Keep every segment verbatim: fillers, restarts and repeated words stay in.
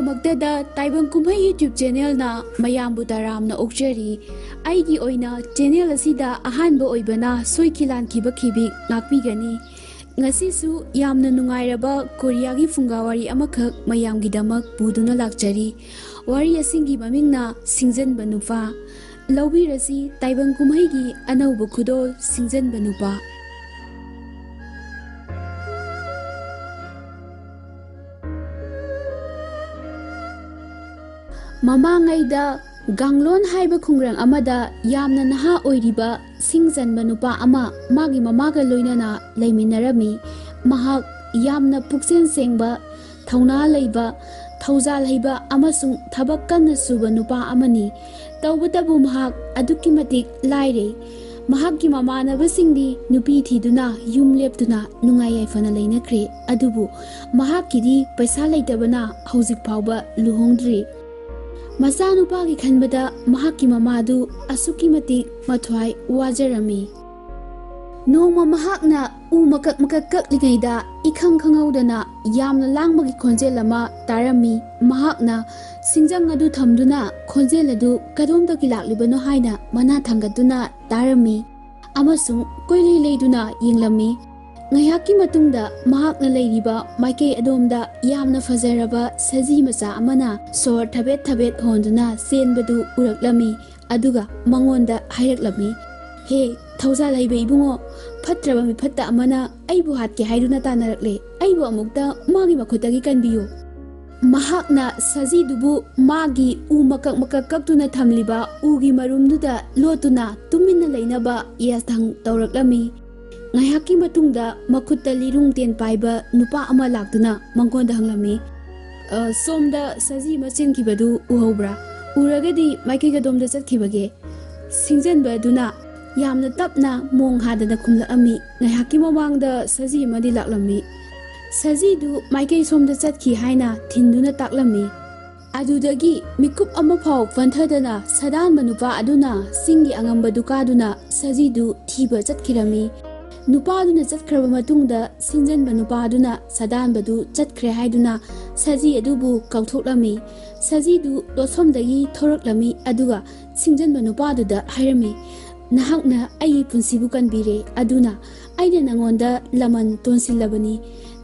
ꯃꯛꯇꯗ ꯇꯥꯏꯕꯪ ꯀꯨꯝꯍꯩ YouTube ꯆꯦꯅꯦꯜꯅ ꯃꯌꯥꯝꯕꯨ ꯇꯔꯥꯝꯅ ꯑꯣꯛꯆꯔꯤ꯫ ꯑꯩꯒꯤ ꯑꯣꯏꯅ ꯆꯦꯅꯦꯜ ꯑꯁꯤꯗ ꯑꯍꯥꯟꯕ ꯑꯣꯏꯕꯅ ꯁꯣꯏꯈꯤ ꯂꯥꯟꯈꯤꯕ ꯈꯤꯕꯤꯛ ꯉꯥꯛꯄꯤꯒꯅꯤ꯫ ꯉꯁꯤꯁꯨ ꯌꯥꯝꯅ ꯅꯨꯡꯉꯥꯏꯔꯕ ꯀꯣꯔꯤꯌꯥꯒꯤ ꯐꯨꯡꯒꯥ ꯋꯥꯔꯤ ꯑꯃꯈꯛ ꯃꯌꯥꯝꯒꯤꯗꯃꯛ ꯄꯨꯗꯨꯅ ꯂꯥꯛꯆꯔꯤ꯫ ꯋꯥꯔꯤ ꯑꯁꯤꯒꯤ ꯃꯃꯤꯡꯅ ꯁꯤꯡꯖꯟꯕ ꯅꯨꯄꯥ꯫ ꯂꯧꯕꯤꯔꯁꯤ ꯇꯥꯏꯕꯪ ꯀꯨꯝꯍꯩꯒꯤ ꯑꯅꯧꯕ ꯈꯨꯗꯣꯜ ꯁꯤꯡꯖꯟꯕ ꯅꯨꯄꯥ꯫ ꯃꯃꯥꯡꯉꯩꯗ ꯒꯥꯡꯂꯣꯟ ꯍꯥꯏꯕ ꯈꯨꯡꯒꯪ ꯑꯃꯗ ꯌꯥꯝꯅ ꯅꯍꯥ ꯑꯣꯏꯔꯤꯕ ꯁꯤꯡꯖꯟꯕ ꯅꯨꯄꯥ ꯑꯃ ꯃꯥꯒꯤ ꯃꯃꯥꯒ ꯂꯣꯏꯅꯅ ꯂꯩꯃꯤꯟꯅꯔꯝꯃꯤ꯫ ꯃꯍꯥꯛ ꯌꯥꯝꯅ ꯄꯨꯛꯆꯦꯜ ꯁꯦꯡꯕ, ꯊꯧꯅꯥ ꯂꯩꯕ, ꯊꯧꯖꯥꯜ ꯍꯩꯕ ꯑꯃꯁꯨꯡ ꯊꯕꯛ ꯀꯟꯅ ꯁꯨꯕ ꯅꯨꯄꯥ ꯑꯃꯅꯤ꯫ ꯇꯧꯕꯇꯕꯨ ꯃꯍꯥꯛ ꯑꯗꯨꯛꯀꯤ ꯃꯇꯤꯛ ꯂꯥꯏꯔꯩ꯫ ꯃꯍꯥꯛꯀꯤ ꯃꯃꯥꯟꯅꯕꯁꯤꯡꯗꯤ ꯅꯨꯄꯤ ꯊꯤꯗꯨꯅ ꯌꯨꯝ ꯂꯦꯞꯇꯨꯅ ꯅꯨꯡꯉꯥꯏ ꯌꯥꯏꯐꯅ ꯂꯩꯅꯈ꯭ꯔꯦ꯫ ꯑꯗꯨꯕꯨ ꯃꯍꯥꯛꯀꯤꯗꯤ ꯄꯩꯁꯥ ꯂꯩꯇꯕꯅ ꯍꯧꯖꯤꯛ ꯐꯥꯎꯕ ꯂꯨꯍꯣꯡꯗ꯭ꯔꯤ꯫ ꯃꯆꯥꯅꯨꯄꯥꯒꯤ ꯈꯟꯕꯗ ꯃꯍꯥꯛꯀꯤ ꯃꯃꯥꯗꯨ ꯑꯁꯨꯛꯀꯤ ꯃꯇꯤꯛ ꯃꯊ꯭ꯋꯥꯏ ꯋꯥꯖꯔꯝꯃꯤ꯫ ꯅꯣꯡꯃ ꯃꯍꯥꯛꯅ ꯎ ꯃꯀꯛ ꯃꯀꯛ ꯀꯛꯂꯤꯉꯩꯗ ꯏꯈꯪ ꯈꯪꯍꯧꯗꯅ ꯌꯥꯝꯅ ꯂꯥꯡꯕꯒꯤ ꯈꯣꯟꯖꯦꯜ ꯑꯃ ꯇꯥꯔꯝꯃꯤ꯫ ꯃꯍꯥꯛꯅ ꯁꯤꯡꯖꯪ ꯑꯗꯨ ꯊꯝꯗꯨꯅ ꯈꯣꯟꯖꯦꯜ ꯑꯗꯨ ꯀꯗꯣꯝꯗꯒꯤ ꯂꯥꯛꯂꯤꯕꯅꯣ ꯍꯥꯏꯅ ꯃꯅꯥ ꯊꯥꯡꯒꯠꯇꯨꯅ ꯇꯥꯔꯝꯃꯤ ꯑꯃꯁꯨꯡ ꯀꯣꯏꯂꯩ ꯂꯩꯗꯨꯅ ꯌꯦꯡꯂꯝꯃꯤ꯫ ꯉꯥꯏꯍꯥꯛꯀꯤ ꯃꯇꯨꯡꯗ ꯃꯍꯥꯛꯅ ꯂꯩꯔꯤꯕ ꯃꯥꯏꯀꯩ ꯑꯗꯣꯝꯗ ꯌꯥꯝꯅ ꯐꯖꯔꯕ ꯁꯖꯤ ꯃꯆꯥ ꯑꯃꯅ ꯁꯣꯔ ꯊꯕꯦꯠ ꯊꯕꯦꯠ ꯍꯣꯟꯗꯨꯅ ꯆꯦꯟꯕꯗꯨ ꯎꯔꯛꯂꯝꯃꯤ꯫ ꯑꯗꯨꯒ ꯃꯉꯣꯟꯗ ꯍꯥꯏꯔꯛꯂꯝꯃꯤ, "ꯍꯦ, ꯊꯧꯖꯥꯜ ꯍꯩꯕ ꯏꯕꯨꯡꯉꯣ, ꯐꯠꯇ꯭ꯔꯕ ꯃꯤꯐꯠꯇ ꯑꯃꯅ ꯑꯩꯕꯨ ꯍꯥꯠꯀꯦ ꯍꯥꯏꯗꯨꯅ ꯇꯥꯟꯅꯔꯛꯂꯦ꯫ ꯑꯩꯕꯨ ꯑꯃꯨꯛꯇ ꯃꯥꯒꯤ ꯃꯈꯨꯠꯇꯒꯤ ꯀꯟꯕꯤꯌꯨ꯫" ꯃꯍꯥꯛꯅ ꯁꯖꯤꯗꯨꯕꯨ ꯃꯥꯒꯤ ꯎ ꯃꯀꯛ ꯃꯀꯛ ꯀꯛꯇꯨꯅ ꯊꯝꯂꯤꯕ ꯎꯒꯤ ꯃꯔꯨꯝꯗꯨꯗ ꯂꯣꯠꯇꯨꯅ ꯇꯨꯃꯤꯟꯅ ꯂꯩꯅꯕ ꯌꯥꯊꯪ ꯇꯧꯔꯛꯂꯝꯃꯤ꯫ ꯉꯥꯏꯍꯥꯛꯀꯤ ꯃꯇꯨꯡꯗ ꯃꯈꯨꯠꯇ ꯂꯤꯔꯨꯡ ꯇꯦꯟ ꯄꯥꯏꯕ ꯅꯨꯄꯥ ꯑꯃ ꯂꯥꯛꯇꯨꯅ ꯃꯉꯣꯟꯗ ꯍꯪꯂꯝꯃꯤ, "ꯑ, ꯁꯣꯝꯗ ꯁꯖꯤ ꯑꯃ ꯆꯦꯟꯈꯤꯕꯗꯨ ꯎꯍꯧꯕ꯭ꯔꯥ? ꯎꯔꯒꯗꯤ ꯃꯥꯏꯀꯩ ꯀꯗꯣꯝꯗ ꯆꯠꯈꯤꯕꯒꯦ?" ꯁꯤꯡꯖꯟꯕ ꯑꯗꯨꯅ ꯌꯥꯝꯅ ꯇꯞꯅ ꯃꯣꯡ ꯍꯥꯗꯅ ꯈꯨꯝꯂꯛꯂꯝꯃꯤ꯫ ꯉꯥꯏꯍꯥꯛꯀꯤ ꯃꯃꯥꯡꯗ ꯁꯖꯤ ꯑꯃꯗꯤ ꯂꯥꯛꯂꯝꯃꯤ꯫ ꯁꯖꯤꯗꯨ ꯃꯥꯏꯀꯩ ꯁꯣꯝꯗ ꯆꯠꯈꯤ ꯍꯥꯏꯅ ꯊꯤꯟꯗꯨꯅ ꯇꯥꯛꯂꯝꯃꯤ꯫ ꯑꯗꯨꯗꯒꯤ ꯃꯤꯀꯨꯞ ꯑꯃꯐꯥꯎ ꯄꯟꯊꯗꯅ ꯁꯥꯗꯥꯟꯕ ꯅꯨꯄꯥ ꯑꯗꯨꯅ ꯆꯤꯡꯒꯤ ꯑꯉꯝꯕꯗꯨ ꯀꯥꯗꯨꯅ ꯁꯖꯤꯗꯨ ꯊꯤꯕ ꯆꯠꯈꯤꯔꯝꯃꯤ꯫ ꯅꯨꯄꯥꯗꯨꯅ ꯆꯠꯈ꯭ꯔꯕ ꯃꯇꯨꯡꯗ ꯁꯤꯡꯖꯟꯕ ꯅꯨꯄꯥꯗꯨꯅ ꯁꯥꯗꯥꯟꯕꯗꯨ ꯆꯠꯈ꯭ꯔꯦ ꯍꯥꯏꯗꯨꯅ ꯁꯖꯤ ꯑꯗꯨꯕꯨ ꯀꯧꯊꯣꯛꯂꯝꯃꯤ꯫ ꯁꯖꯤꯗꯨ ꯂꯣꯠꯐꯝꯗꯒꯤ ꯊꯣꯔꯛꯂꯝꯃꯤ, ꯑꯗꯨꯒ ꯁꯤꯡꯖꯟꯕ ꯅꯨꯄꯥꯗꯨꯗ ꯍꯥꯏꯔꯝꯃꯤ, "ꯅꯍꯥꯛꯅ ꯑꯩꯒꯤ ꯄꯨꯟꯁꯤꯕꯨ ꯀꯟꯕꯤꯔꯦ, ꯑꯗꯨꯅ ꯑꯩꯅ ꯅꯉꯣꯟꯗ ꯂꯃꯟ ꯇꯣꯟꯁꯤꯜꯂꯕꯅꯤ꯫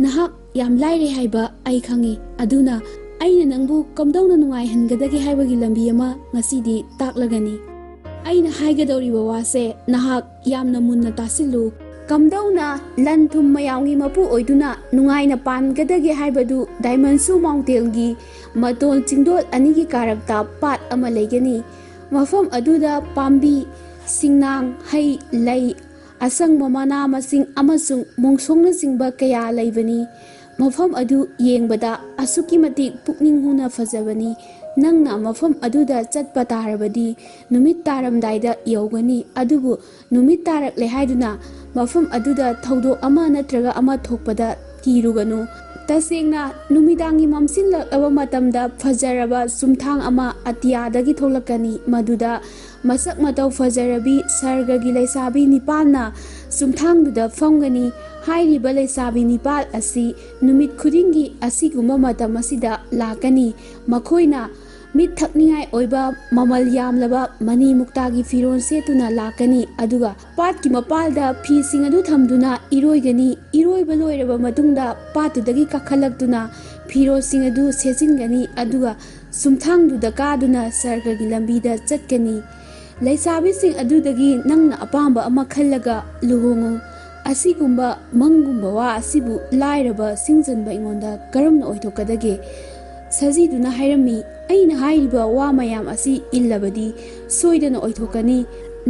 ꯅꯍꯥꯛ ꯌꯥꯝ ꯂꯥꯏꯔꯦ ꯍꯥꯏꯕ ꯑꯩ ꯈꯪꯏ, ꯑꯗꯨꯅ ꯑꯩꯅ ꯅꯪꯕꯨ ꯀꯝꯗꯧꯅ ꯅꯨꯡꯉꯥꯏꯍꯟꯒꯗꯒꯦ ꯍꯥꯏꯕꯒꯤ ꯂꯝꯕꯤ ꯑꯃ ꯉꯁꯤꯗꯤ ꯇꯥꯛꯂꯒꯅꯤ꯫ ꯑꯩꯅ ꯍꯥꯏꯒꯗꯧꯔꯤꯕ ꯋꯥꯁꯦ ꯅꯍꯥꯛ ꯌꯥꯝꯅ ꯃꯨꯟꯅ ꯇꯥꯁꯤꯜꯂꯨ꯫ ꯀꯝꯗꯧꯅ ꯂꯟ ꯊꯨꯝ ꯃꯌꯥꯝꯒꯤ ꯃꯄꯨ ꯑꯣꯏꯗꯨꯅ ꯅꯨꯡꯉꯥꯏꯅ ꯄꯥꯟꯒꯗꯒꯦ ꯍꯥꯏꯕꯗꯨ ꯗꯥꯏꯃꯟꯁꯨ ꯃꯥꯎꯟꯇꯦꯟꯒꯤ ꯃꯇꯣꯟ ꯆꯤꯡꯗꯣꯜ ꯑꯅꯤꯒꯤ ꯀꯥꯔꯛꯇ ꯄꯥꯠ ꯑꯃ ꯂꯩꯒꯅꯤ꯫ ꯃꯐꯝ ꯑꯗꯨꯗ ꯄꯥꯝꯕꯤ, ꯁꯤꯡꯅꯥꯡ, ꯍꯩ, ꯂꯩ, ꯑꯁꯪꯕ ꯃꯅꯥ ꯃꯁꯤꯡ ꯑꯃꯁꯨꯡ ꯃꯣꯡꯁꯣꯡꯅꯆꯤꯡꯕ ꯀꯌꯥ ꯂꯩꯕꯅꯤ꯫ ꯃꯐꯝ ꯑꯗꯨ ꯌꯦꯡꯕꯗ ꯑꯁꯨꯛꯀꯤ ꯃꯇꯤꯛ ꯄꯨꯛꯅꯤꯡ ꯍꯨꯅ ꯐꯖꯕꯅꯤ꯫ ꯅꯪꯅ ꯃꯐꯝ ꯑꯗꯨꯗ ꯆꯠꯄ ꯇꯥꯔꯕꯗꯤ ꯅꯨꯃꯤꯠ ꯇꯥꯔꯝꯗꯥꯏꯗ ꯌꯧꯒꯅꯤ, ꯑꯗꯨꯕꯨ ꯅꯨꯃꯤꯠ ꯇꯥꯔꯛꯂꯦ ꯍꯥꯏꯗꯨꯅ ꯃꯐꯝ ꯑꯗꯨꯗ ꯊꯧꯗꯣꯛ ꯑꯃ ꯅꯠꯇ꯭ꯔꯒ ꯑꯃ ꯊꯣꯛꯄꯗ ꯀꯤꯔꯨꯒꯅꯨ꯫ ꯇꯁꯦꯡꯅ, ꯅꯨꯃꯤꯗꯥꯡꯒꯤ ꯃꯝꯁꯤꯜꯂꯛꯂꯕ ꯃꯇꯝꯗ ꯐꯖꯔꯕ ꯆꯨꯝꯊꯥꯡ ꯑꯃ ꯑꯇꯤꯌꯥꯗꯒꯤ ꯊꯣꯛꯂꯛꯀꯅꯤ, ꯃꯗꯨꯗ ꯃꯁꯛ ꯃꯇꯧ ꯐꯖꯔꯕꯤ ꯁꯔꯒꯒꯤ ꯂꯩꯁꯥꯕꯤ ꯅꯤꯄꯥꯜꯅ ꯆꯨꯝꯊꯥꯡꯗꯨꯗ ꯐꯝꯒꯅꯤ꯫ ꯍꯥꯏꯔꯤꯕ ꯂꯩꯁꯥꯕꯤ ꯅꯤꯄꯥꯜ ꯑꯁꯤ ꯅꯨꯃꯤꯠ ꯈꯨꯗꯤꯡꯒꯤ ꯑꯁꯤꯒꯨꯝꯕ ꯃꯇꯝ ꯑꯁꯤꯗ ꯂꯥꯛꯀꯅꯤ꯫ ꯃꯈꯣꯏꯅ ꯃꯤꯠ ꯊꯛꯅꯤꯡꯉꯥꯏ ꯑꯣꯏꯕ ꯃꯃꯜ ꯌꯥꯝꯂꯕ ꯃꯅꯤ ꯃꯨꯛꯇꯥꯒꯤ ꯐꯤꯔꯣꯜ ꯁꯦꯠꯇꯨꯅ ꯂꯥꯛꯀꯅꯤ, ꯑꯗꯨꯒ ꯄꯥꯠꯀꯤ ꯃꯄꯥꯜꯗ ꯐꯤꯁꯤꯡ ꯑꯗꯨ ꯊꯝꯗꯨꯅ ꯏꯔꯣꯏꯒꯅꯤ꯫ ꯏꯔꯣꯏꯕ ꯂꯣꯏꯔꯕ ꯃꯇꯨꯡꯗ ꯄꯥꯠꯇꯨꯗꯒꯤ ꯀꯥꯈꯠꯂꯛꯇꯨꯅ ꯐꯤꯔꯣꯜꯁꯤꯡ ꯑꯗꯨ ꯁꯦꯠꯆꯤꯟꯒꯅꯤ, ꯑꯗꯨꯒ ꯆꯨꯝꯊꯥꯡꯗꯨꯗ ꯀꯥꯗꯨꯅ ꯁꯔꯒꯒꯤ ꯂꯝꯕꯤꯗ ꯆꯠꯀꯅꯤ꯫ ꯂꯩꯁꯥꯕꯤꯁꯤꯡ ꯑꯗꯨꯗꯒꯤ ꯅꯪꯅ ꯑꯄꯥꯝꯕ ꯑꯃ ꯈꯜꯂꯒ ꯂꯨꯍꯣꯡꯉꯨ꯫ ꯑꯁꯤꯒꯨꯝꯕ ꯃꯪꯒꯨꯝꯕ ꯋꯥ ꯑꯁꯤꯕꯨ ꯂꯥꯏꯔꯕ ꯁꯤꯡꯖꯟꯕ ꯑꯩꯉꯣꯟꯗ ꯀꯔꯝꯅ ꯑꯣꯏꯊꯣꯛꯀꯗꯒꯦ?" ꯁꯖꯤꯗꯨꯅ ꯍꯥꯏꯔꯝꯃꯤ, "ꯑꯩꯅ ꯍꯥꯏꯔꯤꯕ ꯋꯥ ꯃꯌꯥꯝ ꯑꯁꯤ ꯏꯜꯂꯕꯗꯤ ꯁꯣꯏꯗꯅ ꯑꯣꯏꯊꯣꯛꯀꯅꯤ꯫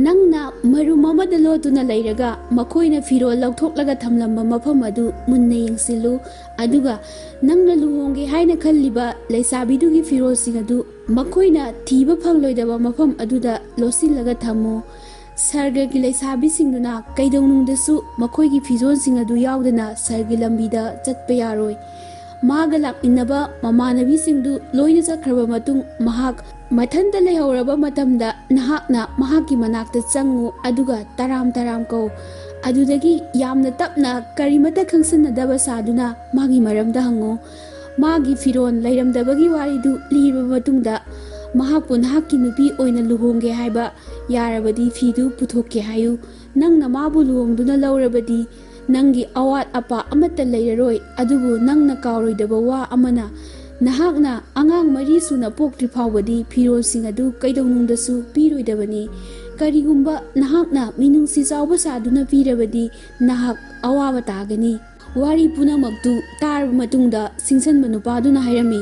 ꯅꯪꯅ ꯃꯔꯨꯝ ꯑꯃꯗ ꯂꯣꯠꯇꯨꯅ ꯂꯩꯔꯒ ꯃꯈꯣꯏꯅ ꯐꯤꯔꯣꯜ ꯂꯧꯊꯣꯛꯂꯒ ꯊꯝꯂꯝꯕ ꯃꯐꯝ ꯑꯗꯨ ꯃꯨꯟꯅ ꯌꯦꯡꯁꯤꯜꯂꯨ, ꯑꯗꯨꯒ ꯅꯪꯅ ꯂꯨꯍꯣꯡꯒꯦ ꯍꯥꯏꯅ ꯈꯜꯂꯤꯕ ꯂꯩꯁꯥꯕꯤꯗꯨꯒꯤ ꯐꯤꯔꯣꯜꯁꯤꯡ ꯑꯗꯨ ꯃꯈꯣꯏꯅ ꯊꯤꯕ ꯐꯪꯂꯣꯏꯗꯕ ꯃꯐꯝ ꯑꯗꯨꯗ ꯂꯣꯠꯁꯤꯜꯂꯒ ꯊꯝꯃꯨ꯫ ꯁꯔꯒꯒꯤ ꯂꯩꯁꯥꯕꯤꯁꯤꯡꯗꯨꯅ ꯀꯩꯗꯧꯅꯨꯡꯗꯁꯨ ꯃꯈꯣꯏꯒꯤ ꯐꯤꯖꯣꯜꯁꯤꯡ ꯑꯗꯨ ꯌꯥꯎꯗꯅ ꯁꯔꯒꯤ ꯂꯝꯕꯤꯗ ꯆꯠꯄ ꯌꯥꯔꯣꯏ꯫ ꯃꯥꯒ ꯂꯥꯛꯃꯤꯟꯅꯕ ꯃꯃꯥꯟꯅꯕꯤꯁꯤꯡꯗꯨ ꯂꯣꯏꯅ ꯆꯠꯈ꯭ꯔꯕ ꯃꯇꯨꯡ, ꯃꯍꯥꯛ ꯃꯊꯟꯇ ꯂꯩꯍꯧꯔꯕ ꯃꯇꯝꯗ ꯅꯍꯥꯛꯅ ꯃꯍꯥꯛꯀꯤ ꯃꯅꯥꯛꯇ ꯆꯪꯉꯨ, ꯑꯗꯨꯒ ꯇꯔꯥꯝ ꯇꯔꯥꯝ ꯀꯧ꯫ ꯑꯗꯨꯗꯒꯤ ꯌꯥꯝꯅ ꯇꯞꯅ, ꯀꯔꯤꯃꯠꯇ ꯈꯪꯁꯤꯟꯅꯗꯕ ꯁꯥꯗꯨꯅ ꯃꯥꯒꯤ ꯃꯔꯝꯗ ꯍꯪꯉꯨ꯫ ꯃꯥꯒꯤ ꯐꯤꯔꯣꯜ ꯂꯩꯔꯝꯗꯕꯒꯤ ꯋꯥꯔꯤꯗꯨ ꯂꯤꯔꯕ ꯃꯇꯨꯡꯗ, ꯃꯍꯥꯛꯄꯨ ꯅꯍꯥꯛꯀꯤ ꯅꯨꯄꯤ ꯑꯣꯏꯅ ꯂꯨꯍꯣꯡꯒꯦ ꯍꯥꯏꯕ ꯌꯥꯔꯕꯗꯤ ꯐꯤꯗꯨ ꯄꯨꯊꯣꯛꯀꯦ ꯍꯥꯏꯌꯨ꯫ ꯅꯪꯅ ꯃꯥꯕꯨ ꯂꯨꯍꯣꯡꯗꯨꯅ ꯂꯧꯔꯕꯗꯤ ꯅꯪꯒꯤ ꯑꯋꯥꯠ ꯑꯄꯥ ꯑꯃꯠꯇ ꯂꯩꯔꯔꯣꯏ꯫ ꯑꯗꯨꯕꯨ ꯅꯪꯅ ꯀꯥꯎꯔꯣꯏꯗꯕ ꯋꯥ ꯑꯃꯅ, ꯅꯍꯥꯛꯅ ꯑꯉꯥꯡ ꯃꯔꯤ ꯁꯨꯅ ꯄꯣꯛꯇ꯭ꯔꯤ ꯐꯥꯎꯕꯗꯤ ꯐꯤꯔꯣꯜꯁꯤꯡ ꯑꯗꯨ ꯀꯩꯗꯧꯅꯨꯡꯗꯁꯨ ꯄꯤꯔꯣꯏꯗꯕꯅꯤ꯫ ꯀꯔꯤꯒꯨꯝꯕ ꯅꯍꯥꯛꯅ ꯃꯤꯅꯨꯡꯁꯤ ꯆꯥꯎꯕ ꯁꯥꯗꯨꯅ ꯄꯤꯔꯕꯗꯤ ꯅꯍꯥꯛ ꯑꯋꯥꯕ ꯇꯥꯒꯅꯤ꯫ ꯋꯥꯔꯤ ꯄꯨꯝꯅꯃꯛꯇꯨ ꯇꯥꯔꯕ ꯃꯇꯨꯡꯗ ꯁꯤꯡꯁꯟꯕ ꯅꯨꯄꯥꯗꯨꯅ ꯍꯥꯏꯔꯝꯃꯤ,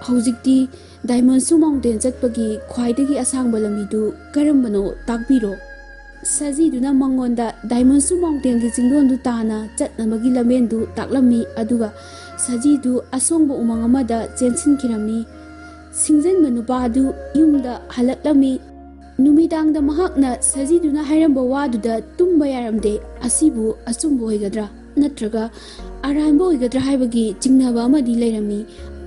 "ꯍꯧꯖꯤꯛꯇꯤ ꯗꯥꯏꯃꯟꯁꯨ ꯃꯥꯎꯟꯇꯦꯟ ꯆꯠꯄꯒꯤ ꯈ꯭ꯋꯥꯏꯗꯒꯤ ꯑꯁꯥꯡꯕ ꯂꯝꯕꯤꯗꯨ ꯀꯔꯝꯕꯅꯣ ꯇꯥꯛꯄꯤꯔꯣ꯫" ꯁꯖꯤꯗꯨꯅ ꯃꯉꯣꯟꯗ ꯗꯥꯏꯃꯟꯁꯨ ꯃꯥꯎꯟꯇꯦꯟꯒꯤ ꯆꯤꯡꯗꯣꯟꯗꯨ ꯇꯥꯅ ꯆꯠꯅꯕꯒꯤ ꯂꯝꯕꯦꯟꯗꯨ ꯇꯥꯛꯂꯝꯃꯤ, ꯑꯗꯨꯒ ꯁꯖꯤꯗꯨ ꯑꯁꯣꯡꯕ ꯎꯃꯪ ꯑꯃꯗ ꯆꯦꯟꯁꯤꯟꯈꯤꯔꯝꯃꯤ꯫ ꯁꯤꯡꯖꯟꯕ ꯅꯨꯄꯥ ꯑꯗꯨ ꯌꯨꯝꯗ ꯍꯜꯂꯛꯂꯝꯃꯤ꯫ ꯅꯨꯃꯤꯗꯥꯡꯗ ꯃꯍꯥꯛꯅ ꯁꯖꯤꯗꯨꯅ ꯍꯥꯏꯔꯝꯕ ꯋꯥꯗꯨꯗ ꯇꯨꯝꯕ ꯌꯥꯔꯝꯗꯦ꯫ ꯑꯁꯤꯕꯨ ꯑꯆꯨꯝꯕ ꯑꯣꯏꯒꯗ꯭ꯔꯥ ꯅꯠꯇ꯭ꯔꯒ ꯑꯔꯥꯟꯕ ꯑꯣꯏꯒꯗ꯭ꯔꯥ ꯍꯥꯏꯕꯒꯤ ꯆꯤꯡꯅꯕ ꯑꯃꯗꯤ ꯂꯩꯔꯝꯃꯤ꯫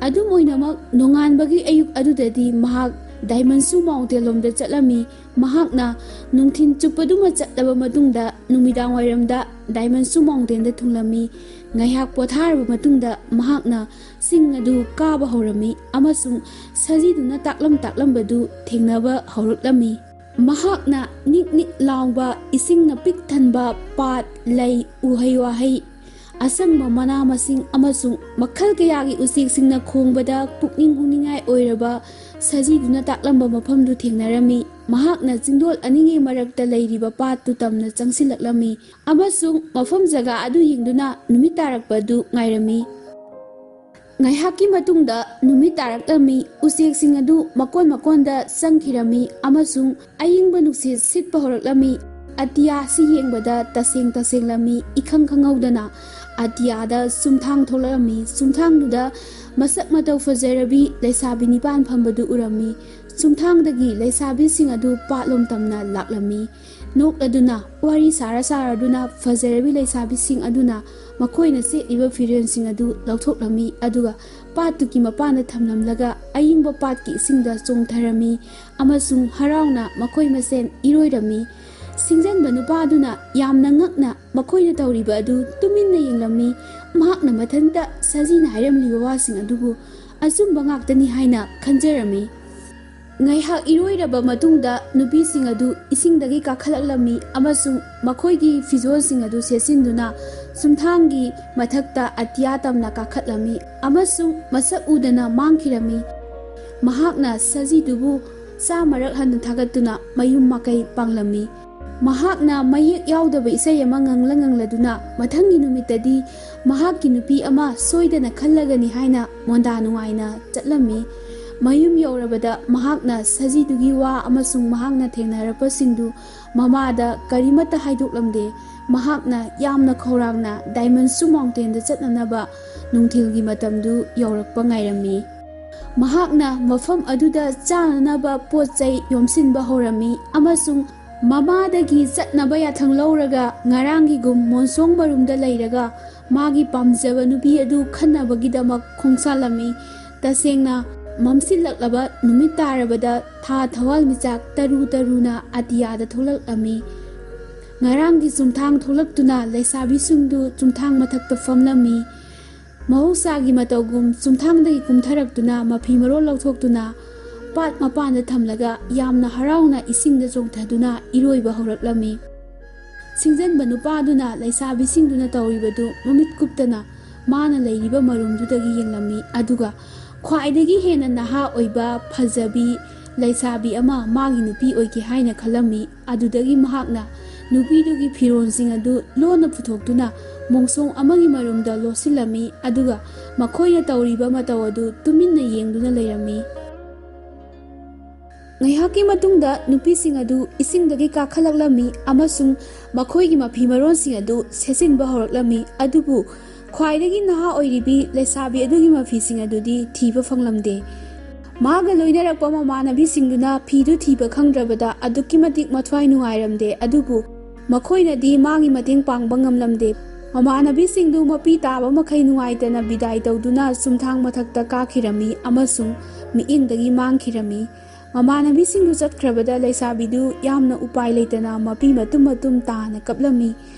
ꯑꯗꯨꯝ ꯑꯣꯏꯅꯃꯛ, ꯅꯣꯡꯉꯥꯟꯕꯒꯤ ꯑꯌꯨꯛ ꯑꯗꯨꯗꯗꯤ ꯃꯍꯥꯛ ꯗꯥꯏꯃꯟꯁꯨ ꯃꯥꯎꯟꯇꯦꯟ ꯂꯣꯝꯗ ꯆꯠꯂꯝꯃꯤ꯫ ꯃꯍꯥꯛꯅ ꯅꯨꯡꯊꯤꯜ ꯆꯨꯞꯄꯗꯨꯃ ꯆꯠꯂꯕ ꯃꯇꯨꯡꯗ, ꯅꯨꯃꯤꯗꯥꯡ ꯋꯥꯏꯔꯝꯗ ꯗꯥꯏꯃꯟꯁꯨ ꯃꯥꯎꯟꯇꯦꯟꯗ ꯊꯨꯡꯂꯝꯃꯤ꯫ ꯉꯥꯏꯍꯥꯛ ꯄꯣꯊꯥꯔꯕ ꯃꯇꯨꯡꯗ, ꯃꯍꯥꯛꯅ ꯆꯤꯡ ꯑꯗꯨ ꯀꯥꯕ ꯍꯧꯔꯝꯃꯤ ꯑꯃꯁꯨꯡ ꯁꯖꯤꯗꯨꯅ ꯇꯥꯛꯂꯝ ꯇꯥꯛꯂꯝꯕꯗꯨ ꯊꯦꯡꯅꯕ ꯍꯧꯔꯛꯂꯝꯃꯤ꯫ ꯃꯍꯥꯛꯅ ꯅꯤꯛ ꯅꯤꯛ ꯂꯥꯎꯕ, ꯏꯁꯤꯡꯅ ꯄꯤꯛ ꯊꯟꯕ ꯄꯥꯠ, ꯂꯩ, ꯎꯍꯩ ꯋꯥꯍꯩ, ꯑꯁꯪꯕ ꯃꯅꯥ ꯃꯁꯤꯡ ꯑꯃꯁꯨꯡ ꯃꯈꯜ ꯀꯌꯥꯒꯤ ꯎꯆꯦꯛꯁꯤꯡꯅ ꯈꯣꯡꯕꯗ ꯄꯨꯛꯅꯤꯡ ꯍꯨꯅꯤꯡꯉꯥꯏ ꯑꯣꯏꯔꯕ ꯁꯖꯤꯗꯨꯅ ꯇꯥꯛꯂꯝꯕ ꯃꯐꯝꯗꯨ ꯊꯦꯡꯅꯔꯝꯃꯤ꯫ ꯃꯍꯥꯛꯅ ꯆꯤꯡꯗꯣꯜ ꯑꯅꯤꯒꯤ ꯃꯔꯛꯇ ꯂꯩꯔꯤꯕ ꯄꯥꯠꯇꯨ ꯇꯝꯅ ꯆꯪꯁꯤꯜꯂꯛꯂꯝꯃꯤ ꯑꯃꯁꯨꯡ ꯃꯐꯝ ꯖꯒꯥ ꯑꯗꯨ ꯌꯦꯡꯗꯨꯅ ꯅꯨꯃꯤꯠ ꯇꯥꯔꯛꯄ ꯑꯗꯨ ꯉꯥꯏꯔꯝꯃꯤ꯫ ꯉꯥꯏꯍꯥꯛꯀꯤ ꯃꯇꯨꯡꯗ ꯅꯨꯃꯤꯠ ꯇꯥꯔꯛꯂꯝꯃꯤ꯫ ꯎꯆꯦꯛꯁꯤꯡ ꯑꯗꯨ ꯃꯀꯣꯟ ꯃꯀꯣꯟꯗ ꯆꯪꯈꯤꯔꯝꯃꯤ ꯑꯃꯁꯨꯡ ꯑꯏꯪꯕ ꯅꯨꯡꯁꯤꯠ ꯁꯤꯠꯄ ꯍꯧꯔꯛꯂꯝꯃꯤ꯫ ꯑꯇꯤꯌꯥ ꯑꯁꯤ ꯌꯦꯡꯕꯗ ꯇꯁꯦꯡ ꯇꯁꯦꯡꯂꯝꯃꯤ꯫ ꯏꯈꯪ ꯈꯪꯍꯧꯗꯅ ꯑꯇꯤꯌꯥꯗ ꯆꯨꯝꯊꯥꯡ ꯊꯣꯛꯂꯛꯂꯝꯃꯤ꯫ ꯆꯨꯝꯊꯥꯡꯗꯨꯗ ꯃꯁꯛ ꯃꯇꯧ ꯐꯖꯔꯕꯤ ꯂꯩꯁꯥꯕꯤ ꯅꯤꯄꯥꯟ ꯐꯝꯕꯗꯨ ꯎꯔꯝꯃꯤ꯫ ꯆꯨꯝꯊꯥꯡꯗꯒꯤ ꯂꯩꯁꯥꯕꯤꯁꯤꯡ ꯑꯗꯨ ꯄꯥꯠꯂꯣꯝ ꯇꯝꯅ ꯂꯥꯛꯂꯝꯃꯤ꯫ ꯅꯣꯛꯂꯗꯨꯅ, ꯋꯥꯔꯤ ꯁꯥꯔ ꯁꯥꯔꯗꯨꯅ ꯐꯖꯔꯕꯤ ꯂꯩꯁꯥꯕꯤꯁꯤꯡ ꯑꯗꯨꯅ ꯃꯈꯣꯏꯅ ꯁꯦꯠꯂꯤꯕ ꯐꯤꯔꯣꯜꯁꯤꯡ ꯑꯗꯨ ꯂꯧꯊꯣꯛꯂꯝꯃꯤ, ꯑꯗꯨꯒ ꯄꯥꯠꯇꯨꯒꯤ ꯃꯄꯥꯟꯗ ꯊꯝꯂꯝꯂꯒ ꯑꯏꯪꯕ ꯄꯥꯠꯀꯤ ꯏꯁꯤꯡꯗ ꯆꯣꯡꯊꯔꯝꯃꯤ ꯑꯃꯁꯨꯡ ꯍꯔꯥꯎꯅ ꯃꯈꯣꯏ ꯃꯁꯦꯟ ꯏꯔꯣꯏꯔꯝꯃꯤ꯫ ꯁꯤꯡꯖꯟꯕ ꯅꯨꯄꯥ ꯑꯗꯨꯅ ꯌꯥꯝꯅ ꯉꯛꯅ ꯃꯈꯣꯏꯅ ꯇꯧꯔꯤꯕ ꯑꯗꯨ ꯇꯨꯃꯤꯟꯅ ꯌꯦꯡꯂꯝꯃꯤ꯫ ꯃꯍꯥꯛꯅ ꯃꯊꯟꯇ ꯁꯖꯤꯅ ꯍꯥꯏꯔꯝꯂꯤꯕ ꯋꯥꯁꯤꯡ ꯑꯗꯨꯕꯨ ꯑꯆꯨꯝꯕ ꯉꯥꯛꯇꯅꯤ ꯍꯥꯏꯅ ꯈꯟꯖꯔꯝꯃꯤ꯫ ꯉꯥꯏꯍꯥꯛ ꯏꯔꯣꯏꯔꯕ ꯃꯇꯨꯡꯗ ꯅꯨꯄꯤꯁꯤꯡ ꯑꯗꯨ ꯏꯁꯤꯡꯗꯒꯤ ꯀꯥꯈꯠꯂꯛꯂꯝꯃꯤ ꯑꯃꯁꯨꯡ ꯃꯈꯣꯏꯒꯤ ꯐꯤꯖꯣꯜꯁꯤꯡ ꯑꯗꯨ ꯁꯦꯠꯆꯤꯟꯗꯨꯅ ꯆꯨꯝꯊꯥꯡꯒꯤ ꯃꯊꯛꯇ ꯑꯇꯤꯌꯥ ꯇꯝꯅ ꯀꯥꯈꯠꯂꯝꯃꯤ ꯑꯃꯁꯨꯡ ꯃꯁꯛ ꯎꯗꯅ ꯃꯥꯡꯈꯤꯔꯝꯃꯤ꯫ ꯃꯍꯥꯛꯅ ꯁꯖꯤꯗꯨꯕꯨ ꯆꯥꯃꯔꯛ ꯍꯟꯅ ꯊꯥꯒꯠꯇꯨꯅ ꯃꯌꯨꯝ ꯃꯀꯩ ꯄꯥꯡꯂꯝꯃꯤ꯫ ꯃꯍꯥꯛꯅ ꯃꯌꯦꯛ ꯌꯥꯎꯗꯕ ꯏꯁꯩ ꯑꯃ ꯉꯪꯂ ꯉꯪꯂꯗꯨꯅ ꯃꯊꯪꯒꯤ ꯅꯨꯃꯤꯠꯇꯗꯤ ꯃꯍꯥꯛꯀꯤ ꯅꯨꯄꯤ ꯑꯃ ꯁꯣꯏꯗꯅ ꯈꯜꯂꯒꯅꯤ ꯍꯥꯏꯅ ꯃꯣꯟꯗꯥ ꯅꯨꯡꯉꯥꯏꯅ ꯆꯠꯂꯝꯃꯤ꯫ ꯃꯌꯨꯝ ꯌꯧꯔꯕꯗ ꯃꯍꯥꯛꯅ ꯁꯖꯤꯗꯨꯒꯤ ꯋꯥ ꯑꯃꯁꯨꯡ ꯃꯍꯥꯛꯅ ꯊꯦꯡꯅꯔꯛꯄꯁꯤꯡꯗꯨ ꯃꯃꯥꯗ ꯀꯔꯤꯃꯠꯇ ꯍꯥꯏꯗꯣꯛꯂꯝꯗꯦ꯫ ꯃꯍꯥꯛꯅ ꯌꯥꯝꯅ ꯈꯧꯔꯥꯡꯅ ꯗꯥꯏꯃꯟꯁꯨ ꯃꯥꯎꯟꯇꯦꯟꯗ ꯆꯠꯅꯅꯕ ꯅꯨꯡꯊꯤꯜꯒꯤ ꯃꯇꯝꯗꯨ ꯌꯧꯔꯛꯄ ꯉꯥꯏꯔꯝꯃꯤ꯫ ꯃꯍꯥꯛꯅ ꯃꯐꯝ ꯑꯗꯨꯗ ꯆꯥꯅꯅꯕ ꯄꯣꯠ ꯆꯩ ꯌꯣꯝꯁꯤꯟꯕ ꯍꯧꯔꯝꯃꯤ ꯑꯃꯁꯨꯡ ꯃꯃꯥꯗꯒꯤ ꯆꯠꯅꯕ ꯌꯥꯊꯪ ꯂꯧꯔꯒ ꯉꯔꯥꯡꯒꯤꯒꯨꯝ ꯃꯣꯟꯁꯣꯡ ꯃꯔꯨꯝꯗ ꯂꯩꯔꯒ ꯃꯥꯒꯤ ꯄꯥꯝꯖꯕ ꯅꯨꯄꯤ ꯑꯗꯨ ꯈꯟꯅꯕꯒꯤꯗꯃꯛ ꯈꯣꯡꯁꯥꯜꯂꯝꯃꯤ꯫ ꯇꯁꯦꯡꯅ ꯃꯝꯁꯤꯜꯂꯛꯂꯕ ꯅꯨꯃꯤꯠ ꯇꯥꯔꯕꯗ ꯊꯥ ꯊꯋꯥꯟꯃꯤꯆꯥꯛ ꯇꯔꯨ ꯇꯔꯨꯅ ꯑꯇꯤꯌꯥꯗ ꯊꯣꯛꯂꯛꯂꯝꯃꯤ꯫ ꯉꯔꯥꯡꯒꯤ ꯆꯨꯝꯊꯥꯡ ꯊꯣꯛꯂꯛꯇꯨꯅ ꯂꯩꯁꯥꯕꯤꯁꯤꯡꯗꯨ ꯆꯨꯝꯊꯥꯡ ꯃꯊꯛꯇ ꯐꯝꯂꯝꯃꯤ꯫ ꯃꯍꯧꯁꯥꯒꯤ ꯃꯇꯧꯒꯨꯝ ꯆꯨꯝꯊꯥꯡꯗꯒꯤ ꯀꯨꯝꯊꯔꯛꯇꯨꯅ ꯃꯐꯤ ꯃꯔꯣꯜ ꯂꯧꯊꯣꯛꯇꯨꯅ ꯄꯥꯠ ꯃꯄꯥꯟꯗ ꯊꯝꯂꯒ ꯌꯥꯝꯅ ꯍꯔꯥꯎꯅ ꯏꯁꯤꯡꯗ ꯆꯣꯡꯊꯗꯨꯅ ꯏꯔꯣꯏꯕ ꯍꯧꯔꯛꯂꯝꯃꯤ꯫ ꯁꯤꯡꯖꯟꯕ ꯅꯨꯄꯥꯗꯨꯅ ꯂꯩꯁꯥꯕꯤꯁꯤꯡꯗꯨꯅ ꯇꯧꯔꯤꯕꯗꯨ ꯃꯃꯤꯠ ꯀꯨꯞꯇꯅ ꯃꯥꯅ ꯂꯩꯔꯤꯕ ꯃꯔꯨꯝꯗꯨꯗꯒꯤ ꯌꯦꯡꯂꯝꯃꯤ, ꯑꯗꯨꯒ ꯈ꯭ꯋꯥꯏꯗꯒꯤ ꯍꯦꯟꯅ ꯅꯍꯥ ꯑꯣꯏꯕ ꯐꯖꯕꯤ ꯂꯩꯁꯥꯕꯤ ꯑꯃ ꯃꯥꯒꯤ ꯅꯨꯄꯤ ꯑꯣꯏꯒꯦ ꯍꯥꯏꯅ ꯈꯜꯂꯝꯃꯤ꯫ ꯑꯗꯨꯗꯒꯤ ꯃꯍꯥꯛꯅ ꯅꯨꯄꯤꯗꯨꯒꯤ ꯐꯤꯔꯣꯜꯁꯤꯡ ꯑꯗꯨ ꯂꯣꯟꯅ ꯄꯨꯊꯣꯛꯇꯨꯅ ꯃꯣꯡꯁꯣꯡ ꯑꯃꯒꯤ ꯃꯔꯨꯝꯗ ꯂꯣꯠꯁꯤꯜꯂꯝꯃꯤ, ꯑꯗꯨꯒ ꯃꯈꯣꯏꯅ ꯇꯧꯔꯤꯕ ꯃꯇꯧ ꯑꯗꯨ ꯇꯨꯃꯤꯟꯅ ꯌꯦꯡꯗꯨꯅ ꯂꯩꯔꯝꯃꯤ꯫ ꯉꯥꯏꯍꯥꯛꯀꯤ ꯃꯇꯨꯡꯗ ꯅꯨꯄꯤꯁꯤꯡ ꯑꯗꯨ ꯏꯁꯤꯡꯗꯒꯤ ꯀꯥꯈꯠꯂꯛꯂꯝꯃꯤ ꯑꯃꯁꯨꯡ ꯃꯈꯣꯏꯒꯤ ꯃꯐꯤ ꯃꯔꯣꯟꯁꯤꯡ ꯑꯗꯨ ꯁꯦꯠꯆꯤꯟꯕ ꯍꯧꯔꯛꯂꯝꯃꯤ, ꯑꯗꯨꯕꯨ ꯈ꯭ꯋꯥꯏꯗꯒꯤ ꯅꯍꯥ ꯑꯣꯏꯔꯤꯕꯤ ꯂꯩꯁꯥꯕꯤ ꯑꯗꯨꯒꯤ ꯃꯐꯤꯁꯤꯡ ꯑꯗꯨꯗꯤ ꯊꯤꯕ ꯐꯪꯂꯝꯗꯦ꯫ ꯃꯥꯒ ꯂꯣꯏꯅꯔꯛꯄ ꯃꯃꯥꯟꯅꯕꯤꯁꯤꯡꯗꯨꯅ ꯐꯤꯗꯨ ꯊꯤꯕ ꯈꯪꯗ꯭ꯔꯕꯗ ꯑꯗꯨꯛꯀꯤ ꯃꯇꯤꯛ ꯃꯊ꯭ꯋꯥꯏ ꯅꯨꯡꯉꯥꯏꯔꯝꯗꯦ, ꯑꯗꯨꯕꯨ ꯃꯈꯣꯏꯅꯗꯤ ꯃꯥꯒꯤ ꯃꯇꯦꯡ ꯄꯥꯡꯕ ꯉꯝꯂꯝꯗꯦ꯫ ꯃꯃꯥꯟꯅꯕꯤꯁꯤꯡꯗꯨ ꯃꯄꯤ ꯇꯥꯕ ꯃꯈꯩ ꯅꯨꯡꯉꯥꯏꯇꯅ ꯕꯤꯗꯥꯏ ꯇꯧꯗꯨꯅ ꯆꯨꯝꯊꯥꯡ ꯃꯊꯛꯇ ꯀꯥꯈꯤꯔꯝꯃꯤ ꯑꯃꯁꯨꯡ ꯃꯤꯠꯌꯦꯡꯗꯒꯤ ꯃꯥꯡꯈꯤꯔꯝꯃꯤ꯫ ꯃꯃꯥꯟꯅꯕꯤꯁꯤꯡꯗꯨ ꯆꯠꯈ꯭ꯔꯕꯗ ꯂꯩꯁꯥꯕꯤꯗꯨ ꯌꯥꯝꯅ ꯎꯄꯥꯏ ꯂꯩꯇꯅ ꯃꯄꯤ ꯃꯇꯨꯝ ꯃꯇꯨꯝ ꯇꯥꯅ ꯀꯞꯂꯝꯃꯤ꯫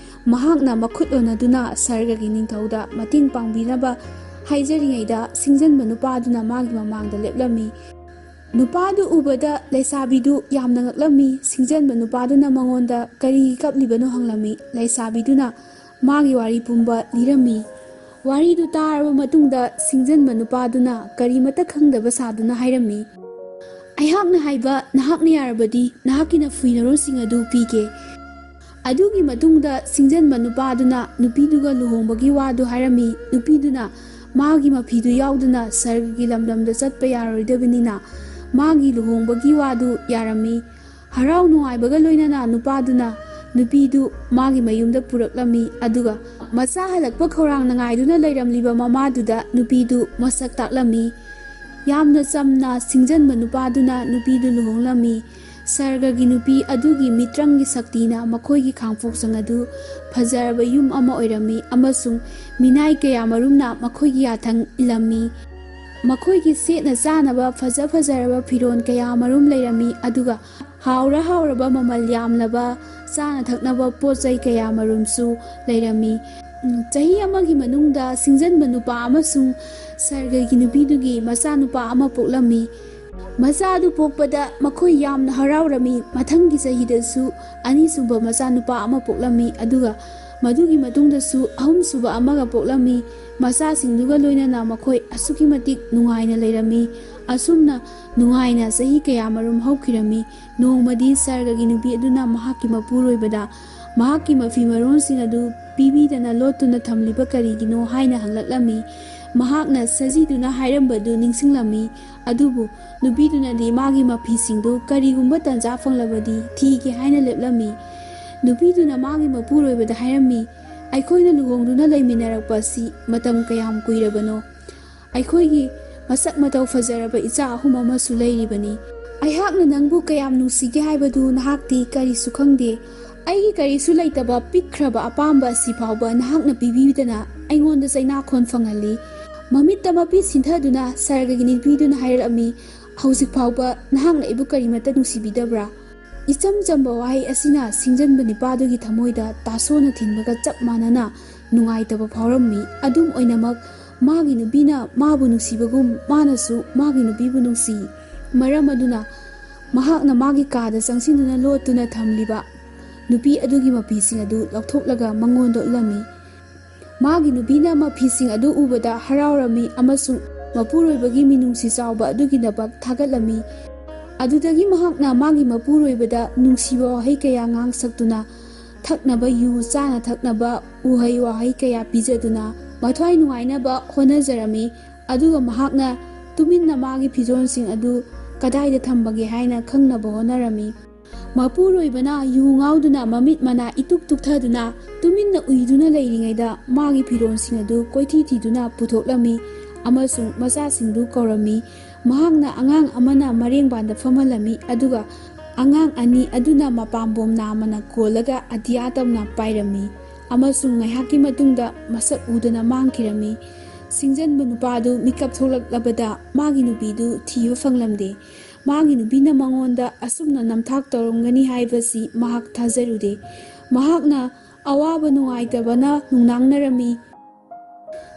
ꯃꯍꯥꯛꯅ ꯃꯈꯨꯠ ꯂꯣꯟꯅꯗꯨꯅ ꯁꯔꯒꯒꯤ ꯅꯤꯡꯊꯧꯗ ꯃꯇꯦꯡ ꯄꯥꯡꯕꯤꯅꯕ ꯍꯥꯏꯖꯔꯤꯉꯩꯗ, ꯁꯤꯡꯖꯟꯕ ꯅꯨꯄꯥꯗꯨꯅ ꯃꯥꯒꯤ ꯃꯃꯥꯡꯗ ꯂꯦꯞꯂꯝꯃꯤ꯫ ꯅꯨꯄꯥꯗꯨ ꯎꯕꯗ ꯂꯩꯁꯥꯕꯤꯗꯨ ꯌꯥꯝꯅ ꯉꯛꯂꯝꯃꯤ꯫ ꯁꯤꯡꯖꯟꯕ ꯅꯨꯄꯥꯗꯨꯅ ꯃꯉꯣꯟꯗ ꯀꯔꯤꯒꯤ ꯀꯞꯂꯤꯕꯅꯣ ꯍꯪꯂꯝꯃꯤ꯫ ꯂꯩꯁꯥꯕꯤꯗꯨꯅ ꯃꯥꯒꯤ ꯋꯥꯔꯤ ꯄꯨꯝꯕ ꯂꯤꯔꯝꯃꯤ꯫ ꯋꯥꯔꯤꯗꯨ ꯇꯥꯔꯕ ꯃꯇꯨꯡꯗ ꯁꯤꯡꯖꯟꯕ ꯅꯨꯄꯥꯗꯨꯅ ꯀꯔꯤꯃꯠꯇ ꯈꯪꯗꯕ ꯁꯥꯗꯨꯅ ꯍꯥꯏꯔꯝꯃꯤ, "ꯑꯩꯍꯥꯛꯅ ꯍꯥꯏꯕ ꯅꯍꯥꯛꯅ ꯌꯥꯔꯕꯗꯤ ꯅꯍꯥꯛꯀꯤ ꯅꯐꯤ ꯅꯔꯣꯜꯁꯤꯡ ꯑꯗꯨ ꯄꯤꯒꯦ꯫" ꯑꯗꯨꯒꯤ ꯃꯇꯨꯡꯗ ꯁꯤꯡꯖꯟꯕ ꯅꯨꯄꯥꯗꯨꯅ ꯅꯨꯄꯤꯗꯨꯒ ꯂꯨꯍꯣꯡꯕꯒꯤ ꯋꯥꯗꯨ ꯍꯥꯏꯔꯝꯃꯤ꯫ ꯅꯨꯄꯤꯗꯨꯅ ꯃꯥꯒꯤ ꯃꯐꯤꯗꯨ ꯌꯥꯎꯗꯅ ꯁꯔꯒꯒꯤ ꯂꯝꯗꯝꯗ ꯆꯠꯄ ꯌꯥꯔꯣꯏꯗꯕꯅꯤꯅ ꯃꯥꯒꯤ ꯂꯨꯍꯣꯡꯕꯒꯤ ꯋꯥꯗꯨ ꯌꯥꯔꯝꯃꯤ꯫ ꯍꯔꯥꯎ ꯅꯨꯡꯉꯥꯏꯕꯒ ꯂꯣꯏꯅꯅ ꯅꯨꯄꯥꯗꯨꯅ ꯅꯨꯄꯤꯗꯨ ꯃꯥꯒꯤ ꯃꯌꯨꯝꯗ ꯄꯨꯔꯛꯂꯝꯃꯤ꯫ ꯑꯗꯨꯒ ꯃꯆꯥ ꯍꯜꯂꯛꯄ ꯈꯧꯔꯥꯡꯅ ꯉꯥꯏꯗꯨꯅ ꯂꯩꯔꯝꯂꯤꯕ ꯃꯃꯥꯗꯨꯗ ꯅꯨꯄꯤꯗꯨ ꯃꯁꯛ ꯇꯥꯛꯂꯝꯃꯤ꯫ ꯌꯥꯝꯅ ꯆꯝꯅ ꯁꯤꯡꯖꯟꯕ ꯅꯨꯄꯥꯗꯨꯅ ꯅꯨꯄꯤꯗꯨ ꯂꯨꯍꯣꯡꯂꯝꯃꯤ꯫ ꯁꯔꯒꯒꯤ ꯅꯨꯄꯤ ꯑꯗꯨꯒꯤ ꯃꯤꯇ꯭ꯔꯪꯒꯤ ꯁꯛꯇꯤꯅ ꯃꯈꯣꯏꯒꯤ ꯈꯥꯡꯄꯣꯛꯆꯪ ꯑꯗꯨ ꯐꯖꯔꯕ ꯌꯨꯝ ꯑꯃ ꯑꯣꯏꯔꯝꯃꯤ ꯑꯃꯁꯨꯡ ꯃꯤꯅꯥꯏ ꯀꯌꯥ ꯃꯔꯨꯝꯅ ꯃꯈꯣꯏꯒꯤ ꯌꯥꯊꯪ ꯏꯜꯂꯝꯃꯤ꯫ ꯃꯈꯣꯏꯒꯤ ꯁꯦꯠꯅ ꯆꯥꯅꯕ ꯐꯖ ꯐꯖꯔꯕ ꯐꯤꯔꯣꯜ ꯀꯌꯥ ꯃꯔꯨꯝ ꯂꯩꯔꯝꯃꯤ, ꯑꯗꯨꯒ ꯍꯥꯎꯔ ꯍꯥꯎꯔꯕ ꯃꯃꯜ ꯌꯥꯝꯂꯕ ꯆꯥꯅ ꯊꯛꯅꯕ ꯄꯣꯠ ꯆꯩ ꯀꯌꯥ ꯃꯔꯨꯝꯁꯨ ꯂꯩꯔꯝꯃꯤ꯫ ꯎꯝ, ꯆꯍꯤ ꯑꯃꯒꯤ ꯃꯅꯨꯡꯗ ꯁꯤꯡꯖꯟꯕ ꯅꯨꯄꯥ ꯑꯃꯁꯨꯡ ꯁꯔꯒꯒꯤ ꯅꯨꯄꯤꯗꯨꯒꯤ ꯃꯆꯥꯅꯨꯄꯥ ꯑꯃ ꯄꯣꯛꯂꯝꯃꯤ꯫ ꯃꯆꯥ ꯑꯗꯨ ꯄꯣꯛꯄꯗ ꯃꯈꯣꯏ ꯌꯥꯝꯅ ꯍꯔꯥꯎꯔꯝꯃꯤ꯫ ꯃꯊꯪꯒꯤ ꯆꯍꯤꯗꯁꯨ ꯑꯅꯤꯁꯨꯕ ꯃꯆꯥꯅꯨꯄꯥ ꯑꯃ ꯄꯣꯛꯂꯝꯃꯤ, ꯑꯗꯨꯒ ꯃꯗꯨꯒꯤ ꯃꯇꯨꯡꯗꯁꯨ ꯑꯍꯨꯝꯁꯨꯕ ꯑꯃꯒ ꯄꯣꯛꯂꯝꯃꯤ꯫ ꯃꯆꯥꯁꯤꯡꯗꯨꯒ ꯂꯣꯏꯅꯅ ꯃꯈꯣꯏ ꯑꯁꯨꯛꯀꯤ ꯃꯇꯤꯛ ꯅꯨꯡꯉꯥꯏꯅ ꯂꯩꯔꯝꯃꯤ꯫ ꯑꯁꯨꯝꯅ ꯅꯨꯡꯉꯥꯏꯅ ꯆꯍꯤ ꯀꯌꯥꯃꯔꯨꯝ ꯍꯧꯈꯤꯔꯝꯃꯤ꯫ ꯅꯣꯡꯃꯗꯤ ꯁꯔꯒꯒꯤ ꯅꯨꯄꯤ ꯑꯗꯨꯅ ꯃꯍꯥꯛꯀꯤ ꯃꯄꯨꯔꯣꯏꯕꯗ ꯃꯍꯥꯛꯀꯤ ꯃꯐꯤ ꯃꯔꯣꯟꯁꯤꯡ ꯑꯗꯨ ꯄꯤꯕꯤꯗꯅ ꯂꯣꯠꯇꯨꯅ ꯊꯝꯂꯤꯕ ꯀꯔꯤꯒꯤꯅꯣ ꯍꯥꯏꯅ ꯍꯪꯂꯛꯂꯝꯃꯤ꯫ ꯃꯍꯥꯛꯅ ꯁꯖꯤꯗꯨꯅ ꯍꯥꯏꯔꯝꯕꯗꯨ ꯅꯤꯡꯁꯤꯡꯂꯝꯃꯤ꯫ ꯑꯗꯨꯕꯨ ꯅꯨꯄꯤꯗꯨꯅꯗꯤ ꯃꯥꯒꯤ ꯃꯐꯤꯁꯤꯡꯗꯨ ꯀꯔꯤꯒꯨꯝꯕ ꯇꯟꯖꯥ ꯐꯪꯂꯕꯗꯤ ꯊꯤꯒꯦ ꯍꯥꯏꯅ ꯂꯦꯞꯂꯝꯃꯤ꯫ ꯅꯨꯄꯤꯗꯨꯅ ꯃꯥꯒꯤ ꯃꯄꯨꯔꯣꯏꯕꯗ ꯍꯥꯏꯔꯝꯃꯤ, "ꯑꯩꯈꯣꯏꯅ ꯂꯨꯍꯣꯡꯗꯨꯅ ꯂꯩꯃꯤꯟꯅꯔꯛꯄ ꯑꯁꯤ ꯃꯇꯝ ꯀꯌꯥꯝ ꯀꯨꯏꯔꯕꯅꯣ? ꯑꯩꯈꯣꯏꯒꯤ ꯃꯁꯛ ꯃꯇꯧ ꯐꯖꯔꯕ ꯏꯆꯥ ꯑꯍꯨꯝ ꯑꯃꯁꯨ ꯂꯩꯔꯤꯕꯅꯤ꯫ ꯑꯩꯍꯥꯛꯅ ꯅꯪꯕꯨ ꯀꯌꯥꯝ ꯅꯨꯡꯁꯤꯒꯦ ꯍꯥꯏꯕꯗꯨ ꯅꯍꯥꯛꯇꯤ ꯀꯔꯤꯁꯨ ꯈꯪꯗꯦ꯫ ꯑꯩꯒꯤ ꯀꯔꯤꯁꯨ ꯂꯩꯇꯕ ꯄꯤꯛꯈ꯭ꯔꯕ ꯑꯄꯥꯝꯕ ꯑꯁꯤ ꯐꯥꯎꯕ ꯅꯍꯥꯛꯅ ꯄꯤꯕꯤꯗꯅ ꯑꯩꯉꯣꯟꯗ ꯆꯩꯅꯥꯈꯣꯟ ꯐꯪꯍꯜꯂꯤ꯫" ꯃꯃꯤꯠꯇ ꯃꯄꯤ ꯁꯤꯟꯊꯗꯨꯅ ꯁꯔꯒꯒꯤ ꯅꯨꯄꯤꯗꯨꯅ ꯍꯥꯏꯔꯛꯂꯝꯃꯤ, "ꯍꯧꯖꯤꯛ ꯐꯥꯎꯕ ꯅꯍꯥꯛꯅ ꯑꯩꯕꯨ ꯀꯔꯤꯃꯠꯇ ꯅꯨꯡꯁꯤꯕꯤꯗꯕ꯭ꯔꯥ?" ꯏꯆꯝ ꯆꯝꯕ ꯋꯥꯍꯩ ꯑꯁꯤꯅ ꯁꯤꯡꯖꯟꯕ ꯅꯤꯄꯥꯗꯨꯒꯤ ꯊꯃꯣꯏꯗ ꯇꯥꯁꯣꯅ ꯊꯤꯟꯕꯒ ꯆꯞ ꯃꯥꯟꯅꯅ ꯅꯨꯡꯉꯥꯏꯇꯕ ꯐꯥꯎꯔꯝꯃꯤ꯫ ꯑꯗꯨꯝ ꯑꯣꯏꯅꯃꯛ, ꯃꯥꯒꯤ ꯅꯨꯄꯤꯅ ꯃꯥꯕꯨ ꯅꯨꯡꯁꯤꯕꯒꯨꯝ ꯃꯥꯅꯁꯨ ꯃꯥꯒꯤ ꯅꯨꯄꯤꯕꯨ ꯅꯨꯡꯁꯤ꯫ ꯃꯔꯝ ꯑꯗꯨꯅ ꯃꯍꯥꯛꯅ ꯃꯥꯒꯤ ꯀꯥꯗ ꯆꯪꯁꯤꯟꯗꯨꯅ ꯂꯣꯠꯇꯨꯅ ꯊꯝꯂꯤꯕ ꯅꯨꯄꯤ ꯑꯗꯨꯒꯤ ꯃꯐꯤꯁꯤꯡ ꯑꯗꯨ ꯂꯧꯊꯣꯛꯂꯒ ꯃꯉꯣꯟꯗ ꯎꯠꯂꯝꯃꯤ꯫ ꯃꯥꯒꯤ ꯅꯨꯄꯤꯅ ꯃꯐꯤꯁꯤꯡ ꯑꯗꯨ ꯎꯕꯗ ꯍꯔꯥꯎꯔꯝꯃꯤ ꯑꯃꯁꯨꯡ ꯃꯄꯨꯔꯣꯏꯕꯒꯤ ꯃꯤꯅꯨꯡꯁꯤ ꯆꯥꯎꯕ ꯑꯗꯨꯒꯤꯗꯃꯛ ꯊꯥꯒꯠꯂꯝꯃꯤ꯫ ꯑꯗꯨꯗꯒꯤ ꯃꯍꯥꯛꯅ ꯃꯥꯒꯤ ꯃꯄꯨꯔꯣꯏꯕꯗ ꯅꯨꯡꯁꯤꯕ ꯋꯥꯍꯩ ꯀꯌꯥ ꯉꯥꯡꯁꯛꯇꯨꯅ, ꯊꯛꯅꯕ ꯌꯨ, ꯆꯥꯅ ꯊꯛꯅꯕ ꯎꯍꯩ ꯋꯥꯍꯩ ꯀꯌꯥ ꯄꯤꯖꯗꯨꯅ ꯃꯊ꯭ꯋꯥꯏ ꯅꯨꯡꯉꯥꯏꯅꯕ ꯍꯣꯠꯅꯖꯔꯝꯃꯤ꯫ ꯑꯗꯨꯒ ꯃꯍꯥꯛꯅ ꯇꯨꯃꯤꯟꯅ ꯃꯥꯒꯤ ꯐꯤꯖꯣꯜꯁꯤꯡ ꯑꯗꯨ ꯀꯗꯥꯏꯗ ꯊꯝꯕꯒꯦ ꯍꯥꯏꯅ ꯈꯪꯅꯕ ꯍꯣꯠꯅꯔꯝꯃꯤ꯫ ꯃꯄꯨꯔꯣꯏꯕꯅ ꯌꯨ ꯉꯥꯎꯗꯨꯅ ꯃꯃꯤꯠ ꯃꯅꯥ ꯏꯇꯨꯛ ꯇꯨꯛꯊꯗꯨꯅ ꯇꯨꯃꯤꯟꯅ ꯎꯏꯗꯨꯅ ꯂꯩꯔꯤꯉꯩꯗ ꯃꯥꯒꯤ ꯐꯤꯔꯣꯜꯁꯤꯡ ꯑꯗꯨ ꯀꯣꯏꯊꯤ ꯊꯤꯗꯨꯅ ꯄꯨꯊꯣꯛꯂꯝꯃꯤ ꯑꯃꯁꯨꯡ ꯃꯆꯥꯁꯤꯡꯗꯨ ꯀꯧꯔꯝꯃꯤ꯫ ꯃꯍꯥꯛꯅ ꯑꯉꯥꯡ ꯑꯃꯅ ꯃꯔꯦꯡꯕꯥꯟꯗ ꯐꯝꯍꯜꯂꯝꯃꯤ, ꯑꯗꯨꯒ ꯑꯉꯥꯡ ꯑꯅꯤ ꯑꯗꯨꯅ ꯃꯄꯥꯝꯕꯣꯝ ꯅꯥꯝꯃꯅ ꯀꯣꯜꯂꯒ ꯑꯇꯤꯌꯥ ꯇꯝꯅ ꯄꯥꯏꯔꯝꯃꯤ ꯑꯃꯁꯨꯡ ꯉꯥꯏꯍꯥꯛꯀꯤ ꯃꯇꯨꯡꯗ ꯃꯁꯛ ꯎꯗꯅ ꯃꯥꯡꯈꯤꯔꯝꯃꯤ꯫ ꯁꯤꯡꯖꯟꯕ ꯅꯨꯄꯥ ꯑꯗꯨ ꯃꯤꯀꯞ ꯊꯣꯛꯂꯛꯂꯕꯗ ꯃꯥꯒꯤ ꯅꯨꯄꯤꯗꯨ ꯊꯤꯕ ꯐꯪꯂꯝꯗꯦ꯫ ꯃꯥꯒꯤ ꯅꯨꯄꯤꯅ ꯃꯉꯣꯟꯗ ꯑꯁꯨꯝꯅ ꯅꯝꯊꯥꯛ ꯇꯧꯔꯝꯒꯅꯤ ꯍꯥꯏꯕꯁꯤ ꯃꯍꯥꯛ ꯊꯥꯖꯔꯨꯗꯦ꯫ ꯃꯍꯥꯛꯅ ꯑꯋꯥꯕ ꯅꯨꯡꯉꯥꯏꯇꯕꯅ ꯅꯨꯡꯅꯥꯡꯅꯔꯝꯃꯤ꯫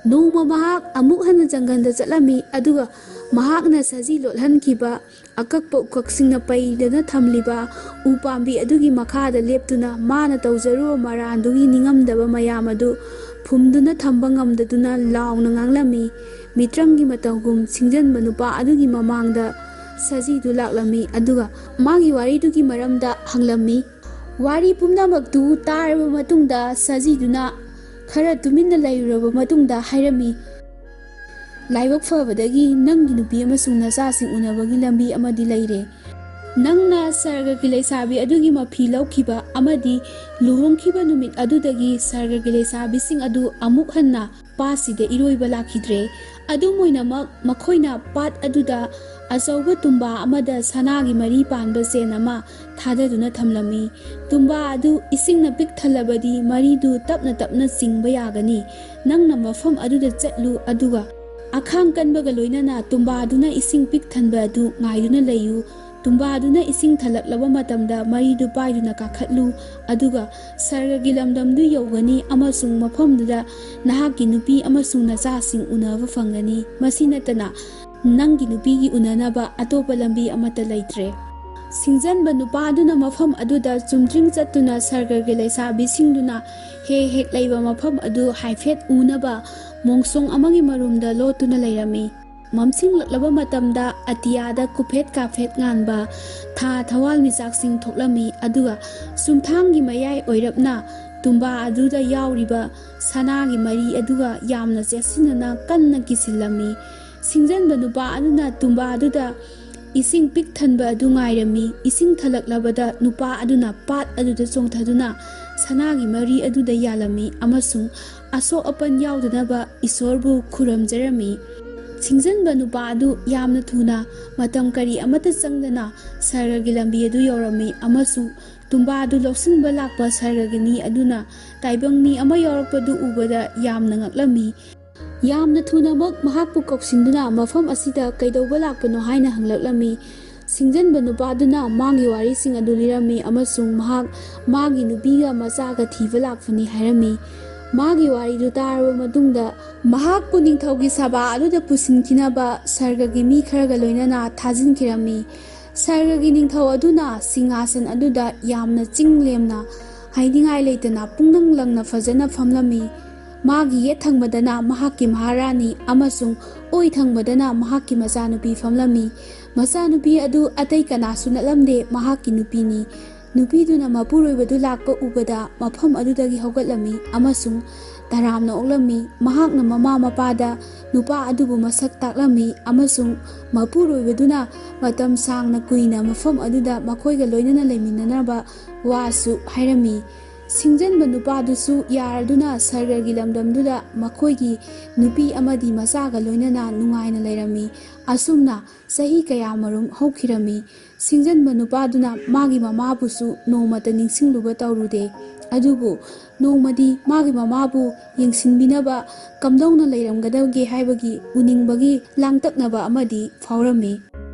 ꯅꯣꯡꯃ ꯃꯍꯥꯛ ꯑꯃꯨꯛ ꯍꯟꯅ ꯖꯪꯒꯜꯗ ꯆꯠꯂꯝꯃꯤ, ꯑꯗꯨꯒ ꯃꯍꯥꯛꯅ ꯁꯖꯤ ꯂꯣꯠꯍꯟꯈꯤꯕ ꯑꯀꯛꯄ ꯎꯀꯛꯁꯤꯡꯅ ꯄꯩꯗꯅ ꯊꯝꯂꯤꯕ ꯎ ꯄꯥꯝꯕꯤ ꯑꯗꯨꯒꯤ ꯃꯈꯥꯗ ꯂꯦꯞꯇꯨꯅ ꯃꯥꯅ ꯇꯧꯖꯔꯨꯕ ꯃꯔꯥꯟꯗꯨꯒꯤ ꯅꯤꯡꯉꯝꯗꯕ ꯃꯌꯥꯝ ꯑꯗꯨ ꯐꯨꯝꯗꯨꯅ ꯊꯝꯕ ꯉꯝꯗꯗꯨꯅ ꯂꯥꯎꯅ ꯉꯥꯡꯂꯝꯃꯤ꯫ ꯃꯤꯇ꯭ꯔꯪꯒꯤ ꯃꯇꯧꯒꯨꯝ ꯁꯤꯡꯖꯟꯕ ꯅꯨꯄꯥ ꯑꯗꯨꯒꯤ ꯃꯃꯥꯡꯗ ꯁꯖꯤꯗꯨ ꯂꯥꯛꯂꯝꯃꯤ, ꯑꯗꯨꯒ ꯃꯥꯒꯤ ꯋꯥꯔꯤꯗꯨꯒꯤ ꯃꯔꯝꯗ ꯍꯪꯂꯝꯃꯤ꯫ ꯋꯥꯔꯤ ꯄꯨꯝꯅꯃꯛꯇꯨ ꯇꯥꯔꯕ ꯃꯇꯨꯡꯗ ꯁꯖꯤꯗꯨꯅ ꯈꯔ ꯇꯨꯃꯤꯟꯅ ꯂꯩꯔꯨꯔꯕ ꯃꯇꯨꯡꯗ ꯍꯥꯏꯔꯝꯃꯤ, "ꯂꯥꯏꯕꯛ ꯐꯕꯗꯒꯤ ꯅꯪꯒꯤ ꯅꯨꯄꯤ ꯑꯃꯁꯨꯡ ꯅꯆꯥꯁꯤꯡ ꯎꯅꯕꯒꯤ ꯂꯝꯕꯤ ꯑꯃꯗꯤ ꯂꯩꯔꯦ꯫ ꯅꯪꯅ ꯁꯔꯒꯒꯤ ꯂꯩꯁꯥꯕꯤ ꯑꯗꯨꯒꯤ ꯃꯐꯤ ꯂꯧꯈꯤꯕ ꯑꯃꯗꯤ ꯂꯨꯍꯣꯡꯈꯤꯕ ꯅꯨꯃꯤꯠ ꯑꯗꯨꯗꯒꯤ ꯁꯔꯒꯒꯤ ꯂꯩꯁꯥꯕꯤꯁꯤꯡ ꯑꯗꯨ ꯑꯃꯨꯛ ꯍꯟꯅ ꯄꯥꯠꯁꯤꯗ ꯏꯔꯣꯏꯕ ꯂꯥꯛꯈꯤꯗ꯭ꯔꯦ꯫ ꯑꯗꯨꯝ ꯑꯣꯏꯅꯃꯛ, ꯃꯈꯣꯏꯅ ꯄꯥꯠ ꯑꯗꯨꯗ ꯑꯆꯧꯕ ꯇꯨꯝꯕꯥ ꯑꯃꯗ ꯁꯅꯥꯒꯤ ꯃꯔꯤ ꯄꯥꯟꯕ ꯆꯦꯟ ꯑꯃ ꯊꯥꯗꯗꯨꯅ ꯊꯝꯂꯝꯃꯤ꯫ ꯇꯨꯝꯕꯥ ꯑꯗꯨ ꯏꯁꯤꯡꯅ ꯄꯤꯛ ꯊꯜꯂꯕꯗꯤ ꯃꯔꯤꯗꯨ ꯇꯞꯅ ꯇꯞꯅ ꯆꯤꯡꯕ ꯌꯥꯒꯅꯤ꯫ ꯅꯪꯅ ꯃꯐꯝ ꯑꯗꯨꯗ ꯆꯠꯂꯨ, ꯑꯗꯨꯒ ꯑꯈꯥꯡ ꯀꯟꯕꯒ ꯂꯣꯏꯅꯅ ꯇꯨꯝꯕꯥꯗꯨꯅ ꯏꯁꯤꯡ ꯄꯤꯛ ꯊꯟꯕ ꯑꯗꯨ ꯉꯥꯏꯗꯨꯅ ꯂꯩꯌꯨ꯫ ꯇꯨꯝꯕꯥꯗꯨꯅ ꯏꯁꯤꯡ ꯊꯜꯂꯛꯂꯕ ꯃꯇꯝꯗ ꯃꯔꯤꯗꯨ ꯄꯥꯏꯗꯨꯅ ꯀꯥꯈꯠꯂꯨ, ꯑꯗꯨꯒ ꯁꯔꯒꯒꯤ ꯂꯝꯗꯝꯗꯨ ꯌꯧꯒꯅꯤ ꯑꯃꯁꯨꯡ ꯃꯐꯝꯗꯨꯗ ꯅꯍꯥꯛꯀꯤ ꯅꯨꯄꯤ ꯑꯃꯁꯨꯡ ꯅꯆꯥꯁꯤꯡ ꯎꯅꯕ ꯐꯪꯒꯅꯤ꯫ ꯃꯁꯤ ꯅꯠꯇꯅ ꯅꯪꯒꯤ ꯅꯨꯄꯤꯒꯤ ꯎꯅꯅꯕ ꯑꯇꯣꯞꯄ ꯂꯝꯕꯤ ꯑꯃꯠꯇ ꯂꯩꯇ꯭ꯔꯦ꯫ ꯁꯤꯡꯖꯟꯕ ꯅꯨꯄꯥ ꯑꯗꯨꯅ ꯃꯐꯝ ꯑꯗꯨꯗ ꯆꯨꯝꯗ꯭ꯔꯤꯡ ꯆꯠꯇꯨꯅ ꯁꯔꯒꯒꯤ ꯂꯩꯁꯥꯕꯤꯁꯤꯡꯗꯨꯅ ꯍꯦꯛ ꯍꯦꯛ ꯂꯩꯕ ꯃꯐꯝ ꯑꯗꯨ ꯍꯥꯏꯐꯦꯠ ꯎꯅꯕ ꯃꯣꯡꯁꯣꯡ ꯑꯃꯒꯤ ꯃꯔꯨꯝꯗ ꯂꯣꯠꯇꯨꯅ ꯂꯩꯔꯝꯃꯤ꯫ ꯃꯝꯁꯤꯡꯂꯛꯂꯕ ꯃꯇꯝꯗ ꯑꯇꯤꯌꯥꯗ ꯀꯨꯐꯦꯠ ꯀꯥꯐꯦꯠ ꯉꯥꯟꯕ ꯊꯥ ꯊꯋꯥꯜ ꯃꯤꯆꯥꯛꯁꯤꯡ ꯊꯣꯛꯂꯝꯃꯤ, ꯑꯗꯨꯒ ꯆꯨꯝꯊꯥꯡꯒꯤ ꯃꯌꯥꯏ ꯑꯣꯏꯔꯞꯅ ꯇꯨꯝꯕꯥ ꯑꯗꯨꯗ ꯌꯥꯎꯔꯤꯕ ꯁꯅꯥꯒꯤ ꯃꯔꯤ ꯑꯗꯨꯒ ꯌꯥꯝꯅ ꯆꯦꯠꯁꯤꯟꯅꯅ ꯀꯟꯅ ꯀꯤꯁꯤꯜꯂꯝꯃꯤ꯫ ꯁꯤꯡꯖꯟꯕ ꯅꯨꯄꯥ ꯑꯗꯨꯅ ꯇꯨꯝꯕꯥ ꯑꯗꯨꯗ ꯏꯁꯤꯡ ꯄꯤꯛ ꯊꯟꯕ ꯑꯗꯨ ꯉꯥꯏꯔꯝꯃꯤ꯫ ꯏꯁꯤꯡ ꯊꯜꯂꯛꯂꯕꯗ ꯅꯨꯄꯥ ꯑꯗꯨꯅ ꯄꯥꯠ ꯑꯗꯨꯗ ꯆꯣꯡꯊꯗꯨꯅ ꯁꯅꯥꯒꯤ ꯃꯔꯤ ꯑꯗꯨꯗ ꯌꯥꯜꯂꯝꯃꯤ ꯑꯃꯁꯨꯡ ꯑꯁꯣꯛ ꯑꯄꯟ ꯌꯥꯎꯗꯅꯕ ꯏꯁꯣꯔꯕꯨ ꯈꯨꯔꯨꯝꯖꯔꯝꯃꯤ꯫ ꯁꯤꯡꯖꯟꯕ ꯅꯨꯄꯥ ꯑꯗꯨ ꯌꯥꯝꯅ ꯊꯨꯅ, ꯃꯇꯝ ꯀꯔꯤ ꯑꯃꯠꯇ ꯆꯪꯗꯅ ꯁꯔꯒꯒꯤ ꯂꯝꯕꯤ ꯑꯗꯨ ꯌꯧꯔꯝꯃꯤ ꯑꯃꯁꯨꯡ ꯇꯨꯝꯕꯥ ꯑꯗꯨ ꯂꯧꯁꯤꯟꯕ ꯂꯥꯛꯄ ꯁꯔꯒꯒꯤ ꯃꯤ ꯑꯗꯨꯅ ꯇꯥꯏꯕꯪ ꯃꯤ ꯑꯃ ꯌꯥꯎꯔꯛꯄꯗꯨ ꯎꯕꯗ ꯌꯥꯝꯅ ꯉꯛꯂꯝꯃꯤ꯫ ꯌꯥꯝꯅ ꯊꯨꯅꯃꯛ ꯃꯍꯥꯛꯄꯨ ꯀꯧꯁꯤꯟꯗꯨꯅ ꯃꯐꯝ ꯑꯁꯤꯗ ꯀꯩꯗꯧꯕ ꯂꯥꯛꯄꯅꯣ ꯍꯥꯏꯅ ꯍꯪꯂꯛꯂꯝꯃꯤ꯫ ꯁꯤꯡꯖꯟꯕ ꯅꯨꯄꯥꯗꯨꯅ ꯃꯥꯒꯤ ꯋꯥꯔꯤꯁꯤꯡ ꯑꯗꯨ ꯂꯤꯔꯝꯃꯤ ꯑꯃꯁꯨꯡ ꯃꯍꯥꯛ ꯃꯥꯒꯤ ꯅꯨꯄꯤꯒ ꯃꯆꯥꯒ ꯊꯤꯕ ꯂꯥꯛꯄꯅꯤ ꯍꯥꯏꯔꯝꯃꯤ꯫ ꯃꯥꯒꯤ ꯋꯥꯔꯤꯗꯨ ꯇꯥꯔꯕ ꯃꯇꯨꯡꯗ ꯃꯍꯥꯛꯄꯨ ꯅꯤꯡꯊꯧꯒꯤ ꯁꯚꯥ ꯑꯗꯨꯗ ꯄꯨꯁꯤꯟꯈꯤꯅꯕ ꯁꯔꯒꯒꯤ ꯃꯤ ꯈꯔꯒ ꯂꯣꯏꯅꯅ ꯊꯥꯖꯤꯟꯈꯤꯔꯝꯃꯤ꯫ ꯁꯔꯒꯒꯤ ꯅꯤꯡꯊꯧ ꯑꯗꯨꯅ ꯁꯤꯡꯍꯥꯁꯟ ꯑꯗꯨꯗ ꯌꯥꯝꯅ ꯆꯤꯡ ꯂꯦꯝꯅ ꯍꯥꯏꯅꯤꯡꯉꯥꯏ ꯂꯩꯇꯅ ꯄꯨꯛꯅꯤꯡ ꯂꯪꯅ ꯐꯖꯅ ꯐꯝꯂꯝꯃꯤ꯫ ꯃꯥꯒꯤ ꯌꯦꯠ ꯊꯪꯕꯗꯅ ꯃꯍꯥꯛꯀꯤ ꯃꯍꯥꯔꯥꯅꯤ ꯑꯃꯁꯨꯡ ꯑꯣꯏ ꯊꯪꯕꯗꯅ ꯃꯍꯥꯛꯀꯤ ꯃꯆꯥꯅꯨꯄꯤ ꯐꯝꯂꯝꯃꯤ꯫ ꯃꯆꯥꯅꯨꯄꯤ ꯑꯗꯨ ꯑꯇꯩ ꯀꯅꯥꯁꯨ ꯅꯠꯂꯝꯗꯦ, ꯃꯍꯥꯛꯀꯤ ꯅꯨꯄꯤꯅꯤ꯫ ꯅꯨꯄꯤꯗꯨꯅ ꯃꯄꯨꯔꯣꯏꯕꯗꯨ ꯂꯥꯛꯄ ꯎꯕꯗ ꯃꯐꯝ ꯑꯗꯨꯗꯒꯤ ꯍꯧꯒꯠꯂꯝꯃꯤ ꯑꯃꯁꯨꯡ ꯇꯔꯥꯝꯅ ꯑꯣꯛꯂꯝꯃꯤ꯫ ꯃꯍꯥꯛꯅ ꯃꯃꯥ ꯃꯄꯥꯗ ꯅꯨꯄꯥ ꯑꯗꯨꯕꯨ ꯃꯁꯛ ꯇꯥꯛꯂꯝꯃꯤ ꯑꯃꯁꯨꯡ ꯃꯄꯨꯔꯣꯏꯕꯗꯨꯅ ꯃꯇꯝ ꯁꯥꯡꯅ ꯀꯨꯏꯅ ꯃꯐꯝ ꯑꯗꯨꯗ ꯃꯈꯣꯏꯒ ꯂꯣꯏꯅꯅ ꯂꯩꯃꯤꯟꯅꯅꯕ ꯋꯥꯁꯨ ꯍꯥꯏꯔꯝꯃꯤ꯫ ꯁꯤꯡꯖꯟꯕ ꯅꯨꯄꯥꯗꯨꯁꯨ ꯌꯥꯔꯗꯨꯅ ꯁꯔꯒꯒꯤ ꯂꯝꯗꯝꯗꯨꯗ ꯃꯈꯣꯏꯒꯤ ꯅꯨꯄꯤ ꯑꯃꯗꯤ ꯃꯆꯥꯒ ꯂꯣꯏꯅꯅ ꯅꯨꯡꯉꯥꯏꯅ ꯂꯩꯔꯝꯃꯤ꯫ ꯑꯁꯨꯝꯅ ꯆꯍꯤ ꯀꯌꯥꯃꯔꯨꯝ ꯍꯧꯈꯤꯔꯝꯃꯤ꯫ ꯁꯤꯡꯖꯟꯕ ꯅꯨꯄꯥꯗꯨꯅ ꯃꯥꯒꯤ ꯃꯃꯥꯕꯨꯁꯨ ꯅꯣꯡꯃꯇ ꯅꯤꯡꯁꯤꯡꯂꯨꯕ ꯇꯧꯔꯨꯗꯦ꯫ ꯑꯗꯨꯕꯨ ꯅꯣꯡꯃꯗꯤ ꯃꯥꯒꯤ ꯃꯃꯥꯕꯨ ꯌꯦꯡꯁꯤꯟꯕꯤꯅꯕ ꯀꯝꯗꯧꯅ ꯂꯩꯔꯝꯒꯗꯒꯦ ꯍꯥꯏꯕꯒꯤ ꯎꯅꯤꯡꯕꯒꯤ ꯂꯥꯡꯇꯛꯅꯕ ꯑꯃꯗꯤ ꯐꯥꯎꯔꯝꯃꯤ꯫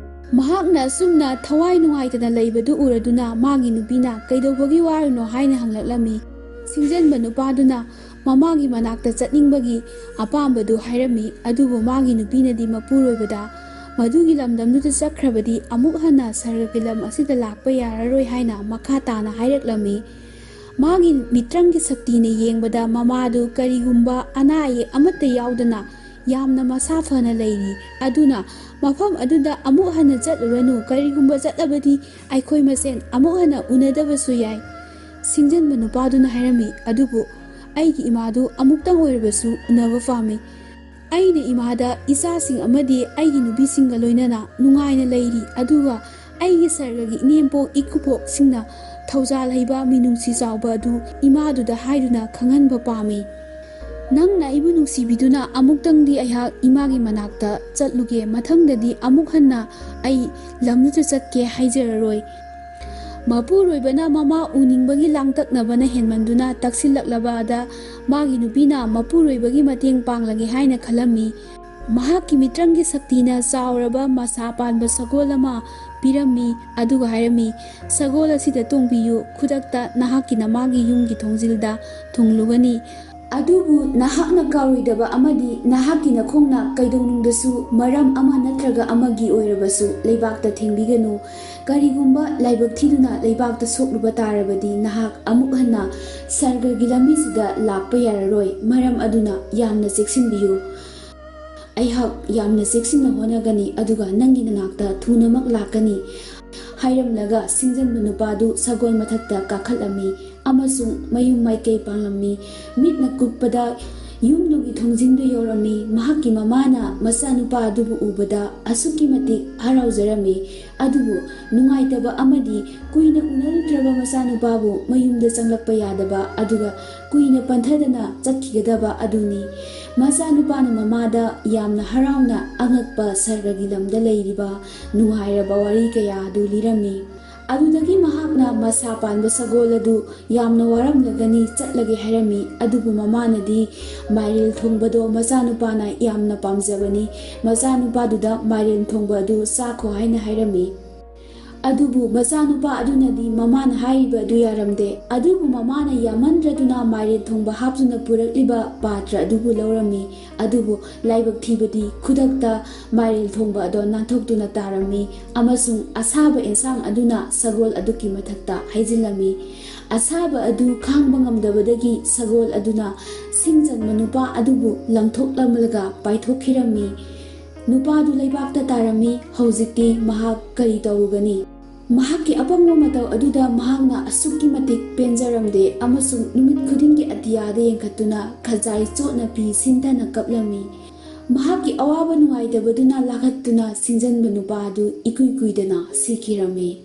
ꯃꯍꯥꯛꯅ ꯑꯁꯨꯝꯅ ꯊꯋꯥꯏ ꯅꯨꯡꯉꯥꯏꯇꯅ ꯂꯩꯕꯗꯨ ꯎꯔꯗꯨꯅ ꯃꯥꯒꯤ ꯅꯨꯄꯤꯅ "ꯀꯩꯗꯧꯕꯒꯤ ꯋꯥꯔꯤꯅꯣ?" ꯍꯥꯏꯅ ꯍꯪꯂꯛꯂꯝꯃꯤ꯫ ꯁꯤꯡꯖꯟꯕ ꯅꯨꯄꯥꯗꯨꯅ ꯃꯃꯥꯒꯤ ꯃꯅꯥꯛꯇ ꯆꯠꯅꯤꯡꯕꯒꯤ ꯑꯄꯥꯝꯕꯗꯨ ꯍꯥꯏꯔꯝꯃꯤ꯫ ꯑꯗꯨꯕꯨ ꯃꯥꯒꯤ ꯅꯨꯄꯤꯅꯗꯤ ꯃꯄꯨꯔꯣꯏꯕꯗ "ꯃꯗꯨꯒꯤ ꯂꯝꯗꯝꯗꯨꯗ ꯆꯠꯈ꯭ꯔꯕꯗꯤ ꯑꯃꯨꯛ ꯍꯟꯅ ꯁꯔꯒꯒꯤ ꯂꯝ ꯑꯁꯤꯗ ꯂꯥꯛꯄ ꯌꯥꯔꯔꯣꯏ" ꯍꯥꯏꯅ ꯃꯈꯥ ꯇꯥꯅ ꯍꯥꯏꯔꯛꯂꯝꯃꯤ꯫ ꯃꯥꯒꯤ ꯃꯤꯇ꯭ꯔꯪꯒꯤ ꯁꯛꯇꯤꯅ ꯌꯦꯡꯕꯗ ꯃꯃꯥꯗꯨ ꯀꯔꯤꯒꯨꯝꯕ ꯑꯅꯥ ꯑꯌꯦꯛ ꯑꯃꯠꯇ ꯌꯥꯎꯗꯅ ꯌꯥꯝꯅ ꯃꯁꯥ ꯐꯅ ꯂꯩꯔꯤ꯫ ꯑꯗꯨꯅ ꯃꯐꯝ ꯑꯗꯨꯗ ꯑꯃꯨꯛ ꯍꯟꯅ ꯆꯠꯂꯨꯔꯅꯨ, ꯀꯔꯤꯒꯨꯝꯕ ꯆꯠꯂꯕꯗꯤ ꯑꯩꯈꯣꯏ ꯃꯁꯦꯟ ꯑꯃꯨꯛ ꯍꯟꯅ ꯎꯅꯗꯕꯁꯨ ꯌꯥꯏ꯫ ꯁꯤꯡꯖꯟꯕ ꯅꯨꯄꯥꯗꯨꯅ ꯍꯥꯏꯔꯝꯃꯤ꯫ ꯑꯗꯨꯕꯨ ꯑꯩꯒꯤ ꯏꯃꯥꯗꯨ ꯑꯃꯨꯛꯇꯪ ꯑꯣꯏꯔꯕꯁꯨ ꯎꯅꯕ ꯄꯥꯝꯃꯤ꯫ ꯑꯩꯅ ꯏꯃꯥꯗ ꯏꯆꯥꯁꯤꯡ ꯑꯃꯗꯤ ꯑꯩꯒꯤ ꯅꯨꯄꯤꯁꯤꯡꯒ ꯂꯣꯏꯅꯅ ꯅꯨꯡꯉꯥꯏꯅ ꯂꯩꯔꯤ, ꯑꯗꯨꯒ ꯑꯩꯒꯤ ꯁꯔꯒꯒꯤ ꯏꯅꯦꯝꯄꯣꯛ ꯏꯀꯨꯕꯣꯛꯁꯤꯡꯅ ꯊꯧꯖꯥꯜ ꯍꯩꯕ ꯃꯤꯅꯨꯡꯁꯤ ꯆꯥꯎꯕ ꯑꯗꯨ ꯏꯃꯥꯗꯨꯗ ꯍꯥꯏꯗꯨꯅ ꯈꯪꯍꯟꯕ ꯄꯥꯝꯃꯤ꯫ ꯅꯪꯅ ꯑꯩꯕꯨ ꯅꯨꯡꯁꯤꯕꯤꯗꯨꯅ ꯑꯃꯨꯛꯇꯪꯗꯤ ꯑꯩꯍꯥꯛ ꯏꯃꯥꯒꯤ ꯃꯅꯥꯛꯇ ꯆꯠꯂꯨꯒꯦ, ꯃꯊꯪꯗꯗꯤ ꯑꯃꯨꯛ ꯍꯟꯅ ꯑꯩ ꯂꯝꯗꯨꯗ ꯆꯠꯀꯦ ꯍꯥꯏꯖꯔꯔꯣꯏ꯫ ꯃꯄꯨꯔꯣꯏꯕꯅ ꯃꯃꯥ ꯎꯅꯤꯡꯕꯒꯤ ꯂꯥꯡꯇꯛꯅꯕꯅ ꯍꯦꯟꯃꯟꯗꯨꯅ ꯇꯛꯁꯤꯜꯂꯛꯂꯕꯗ ꯃꯥꯒꯤ ꯅꯨꯄꯤꯅ ꯃꯄꯨꯔꯣꯏꯕꯒꯤ ꯃꯇꯦꯡ ꯄꯥꯡꯂꯒꯦ ꯍꯥꯏꯅ ꯈꯜꯂꯝꯃꯤ꯫ ꯃꯍꯥꯛꯀꯤ ꯃꯤꯇ꯭ꯔꯪꯒꯤ ꯁꯛꯇꯤꯅ ꯆꯥꯎꯔꯕ ꯃꯁꯥ ꯄꯥꯟꯕ ꯁꯒꯣꯜ ꯑꯃ ꯄꯤꯔꯝꯃꯤ, ꯑꯗꯨꯒ ꯍꯥꯏꯔꯝꯃꯤ, "ꯁꯒꯣꯜ ꯑꯁꯤꯗ ꯇꯣꯡꯕꯤꯌꯨ, ꯈꯨꯗꯛꯇ ꯅꯍꯥꯛꯀꯤ ꯅꯃꯥꯒꯤ ꯌꯨꯝꯒꯤ ꯊꯣꯡꯖꯤꯜꯗ ꯊꯨꯡꯂꯨꯒꯅꯤ꯫ ꯑꯗꯨꯕꯨ ꯅꯍꯥꯛꯅ ꯀꯥꯎꯔꯣꯏꯗꯕ ꯑꯃꯗꯤ ꯅꯍꯥꯛꯀꯤ ꯅꯈꯣꯡꯅ ꯀꯩꯗꯧꯅꯨꯡꯗꯁꯨ ꯃꯔꯝ ꯑꯃ ꯅꯠꯇ꯭ꯔꯒ ꯑꯃꯒꯤ ꯑꯣꯏꯔꯕꯁꯨ ꯂꯩꯕꯥꯛꯇ ꯊꯦꯡꯕꯤꯒꯅꯨ꯫ ꯀꯔꯤꯒꯨꯝꯕ ꯂꯥꯏꯕꯛ ꯊꯤꯗꯨꯅ ꯂꯩꯕꯥꯛꯇ ꯁꯣꯛꯂꯨꯕ ꯇꯥꯔꯕꯗꯤ ꯅꯍꯥꯛ ꯑꯃꯨꯛ ꯍꯟꯅ ꯁꯔꯒꯒꯤ ꯂꯝꯕꯤꯁꯤꯗ ꯂꯥꯛꯄ ꯌꯥꯔꯔꯣꯏ꯫ ꯃꯔꯝ ꯑꯗꯨꯅ ꯌꯥꯝꯅ ꯆꯦꯛꯁꯤꯟꯕꯤꯌꯨ꯫ ꯑꯩꯍꯥꯛ ꯌꯥꯝꯅ ꯆꯦꯛꯁꯤꯟꯅ ꯍꯣꯠꯅꯒꯅꯤ, ꯑꯗꯨꯒ ꯅꯪꯒꯤ ꯅꯅꯥꯛꯇ ꯊꯨꯅꯃꯛ ꯂꯥꯛꯀꯅꯤ" ꯍꯥꯏꯔꯝꯂꯒ ꯁꯤꯡꯖꯟꯕ ꯅꯨꯄꯥꯗꯨ ꯁꯒꯣꯜ ꯃꯊꯛꯇ ꯀꯥꯈꯠꯂꯝꯃꯤ ꯑꯃꯁꯨꯡ ꯃꯌꯨꯝ ꯃꯥꯏꯀꯩ ꯄꯥꯡꯂꯝꯃꯤ꯫ ꯃꯤꯠꯅ ꯀꯨꯞꯄꯗ ꯌꯨꯝꯗꯨꯒꯤ ꯊꯣꯡꯖꯤꯟꯗꯨ ꯌꯧꯔꯝꯃꯤ꯫ ꯃꯍꯥꯛꯀꯤ ꯃꯃꯥꯅ ꯃꯆꯥꯅꯨꯄꯥ ꯑꯗꯨꯕꯨ ꯎꯕꯗ ꯑꯁꯨꯛꯀꯤ ꯃꯇꯤꯛ ꯍꯔꯥꯎꯖꯔꯝꯃꯤ꯫ ꯑꯗꯨꯕꯨ ꯅꯨꯡꯉꯥꯏꯇꯕ ꯑꯃꯗꯤ ꯀꯨꯏꯅ ꯎꯅꯔꯨꯗ꯭ꯔꯕ ꯃꯆꯥꯅꯨꯄꯥꯕꯨ ꯃꯌꯨꯝꯗ ꯆꯪꯂꯛꯄ ꯌꯥꯗꯕ, ꯑꯗꯨꯒ ꯀꯨꯏꯅ ꯄꯟꯊꯗꯅ ꯆꯠꯈꯤꯒꯗꯕ ꯑꯗꯨꯅꯤ꯫ ꯃꯆꯥꯅꯨꯄꯥꯅ ꯃꯃꯥꯗ ꯌꯥꯝꯅ ꯍꯔꯥꯎꯅ ꯑꯉꯛꯄ ꯁꯔꯒꯒꯤ ꯂꯝꯗ ꯂꯩꯔꯤꯕ ꯅꯨꯡꯉꯥꯏꯔꯕ ꯋꯥꯔꯤ ꯀꯌꯥ ꯑꯗꯨ ꯂꯤꯔꯝꯃꯤ꯫ ꯑꯗꯨꯗꯒꯤ ꯃꯍꯥꯛꯅ ꯃꯁꯥ ꯄꯥꯟꯕ ꯁꯒꯣꯜ ꯑꯗꯨ ꯌꯥꯝꯅ ꯋꯥꯔꯝꯂꯒꯅꯤ, ꯆꯠꯂꯒꯦ ꯍꯥꯏꯔꯝꯃꯤ꯫ ꯑꯗꯨꯕꯨ ꯃꯃꯥꯅꯗꯤ ꯃꯥꯏꯔꯦꯜ ꯊꯣꯡꯕꯗꯣ ꯃꯆꯥꯅꯨꯄꯥꯅ ꯌꯥꯝꯅ ꯄꯥꯝꯖꯕꯅꯤ, ꯃꯆꯥꯅꯨꯄꯥꯗꯨꯗ ꯃꯥꯏꯔꯦꯜ ꯊꯣꯡꯕ ꯑꯗꯨ ꯆꯥꯈꯣ ꯍꯥꯏꯅ ꯍꯥꯏꯔꯝꯃꯤ꯫ ꯑꯗꯨꯕꯨ ꯃꯆꯥꯅꯨꯄꯥ ꯑꯗꯨꯅꯗꯤ ꯃꯃꯥꯅ ꯍꯥꯏꯔꯤꯕ ꯑꯗꯨ ꯌꯥꯔꯝꯗꯦ꯫ ꯑꯗꯨꯕꯨ ꯃꯃꯥꯅ ꯌꯥꯃꯟꯗ꯭ꯔꯗꯨꯅ ꯃꯥꯏꯔꯦꯜ ꯊꯣꯡꯕ ꯍꯥꯞꯇꯨꯅ ꯄꯨꯔꯛꯂꯤꯕ ꯄꯥꯇ꯭ꯔ ꯑꯗꯨꯕꯨ ꯂꯧꯔꯝꯃꯤ꯫ ꯑꯗꯨꯕꯨ ꯂꯥꯏꯕꯛ ꯊꯤꯕꯗꯤ ꯈꯨꯗꯛꯇ ꯃꯥꯏꯔꯦꯜ ꯊꯣꯡꯕ ꯑꯗꯣ ꯅꯥꯟꯊꯣꯛꯇꯨꯅ ꯇꯥꯔꯝꯃꯤ, ꯑꯃꯁꯨꯡ ꯑꯁꯥꯕ ꯑꯦꯟꯁꯥꯡ ꯑꯗꯨꯅ ꯁꯒꯣꯜ ꯑꯗꯨꯒꯤ ꯃꯊꯛꯇ ꯍꯩꯖꯤꯜꯂꯝꯃꯤ꯫ ꯑꯁꯥꯕ ꯑꯗꯨ ꯈꯥꯡꯕ ꯉꯝꯗꯕꯗꯒꯤ ꯁꯒꯣꯜ ꯑꯗꯨꯅ ꯁꯤꯡ ꯆꯟꯕ ꯅꯨꯄꯥ ꯑꯗꯨꯕꯨ ꯂꯪꯊꯣꯛꯂꯝꯂꯒ ꯄꯥꯏꯊꯣꯛꯈꯤꯔꯝꯃꯤ꯫ ꯅꯨꯄꯥꯗꯨ ꯂꯩꯕꯥꯛꯇ ꯇꯥꯔꯝꯃꯤ꯫ ꯍꯧꯖꯤꯛꯇꯤ ꯃꯍꯥꯛ ꯀꯔꯤ ꯇꯧꯔꯨꯒꯅꯤ? ꯃꯍꯥꯛꯀꯤ ꯑꯄꯪꯕ ꯃꯇꯧ ꯑꯗꯨꯗ ꯃꯍꯥꯛꯅ ꯑꯁꯨꯛꯀꯤ ꯃꯇꯤꯛ ꯄꯦꯟꯖꯔꯝꯗꯦ, ꯑꯃꯁꯨꯡ ꯅꯨꯃꯤꯠ ꯈꯨꯗꯤꯡꯒꯤ ꯑꯇꯤꯌꯥꯗ ꯌꯦꯡꯈꯠꯇꯨꯅ ꯈꯖꯥꯏ ꯆꯣꯠꯅ ꯄꯤ ꯁꯤꯟꯊꯅ ꯀꯞꯂꯝꯃꯤ꯫ ꯃꯍꯥꯛꯀꯤ ꯑꯋꯥꯕ ꯅꯨꯡꯉꯥꯏꯇꯕꯗꯨꯅ ꯂꯥꯈꯠꯇꯨꯅ ꯁꯤꯡꯖꯟꯕ ꯅꯨꯄꯥ ꯑꯗꯨ ꯏꯀꯨꯏ ꯀꯨꯏꯗꯅ ꯁꯤꯈꯤꯔꯝꯃꯤ꯫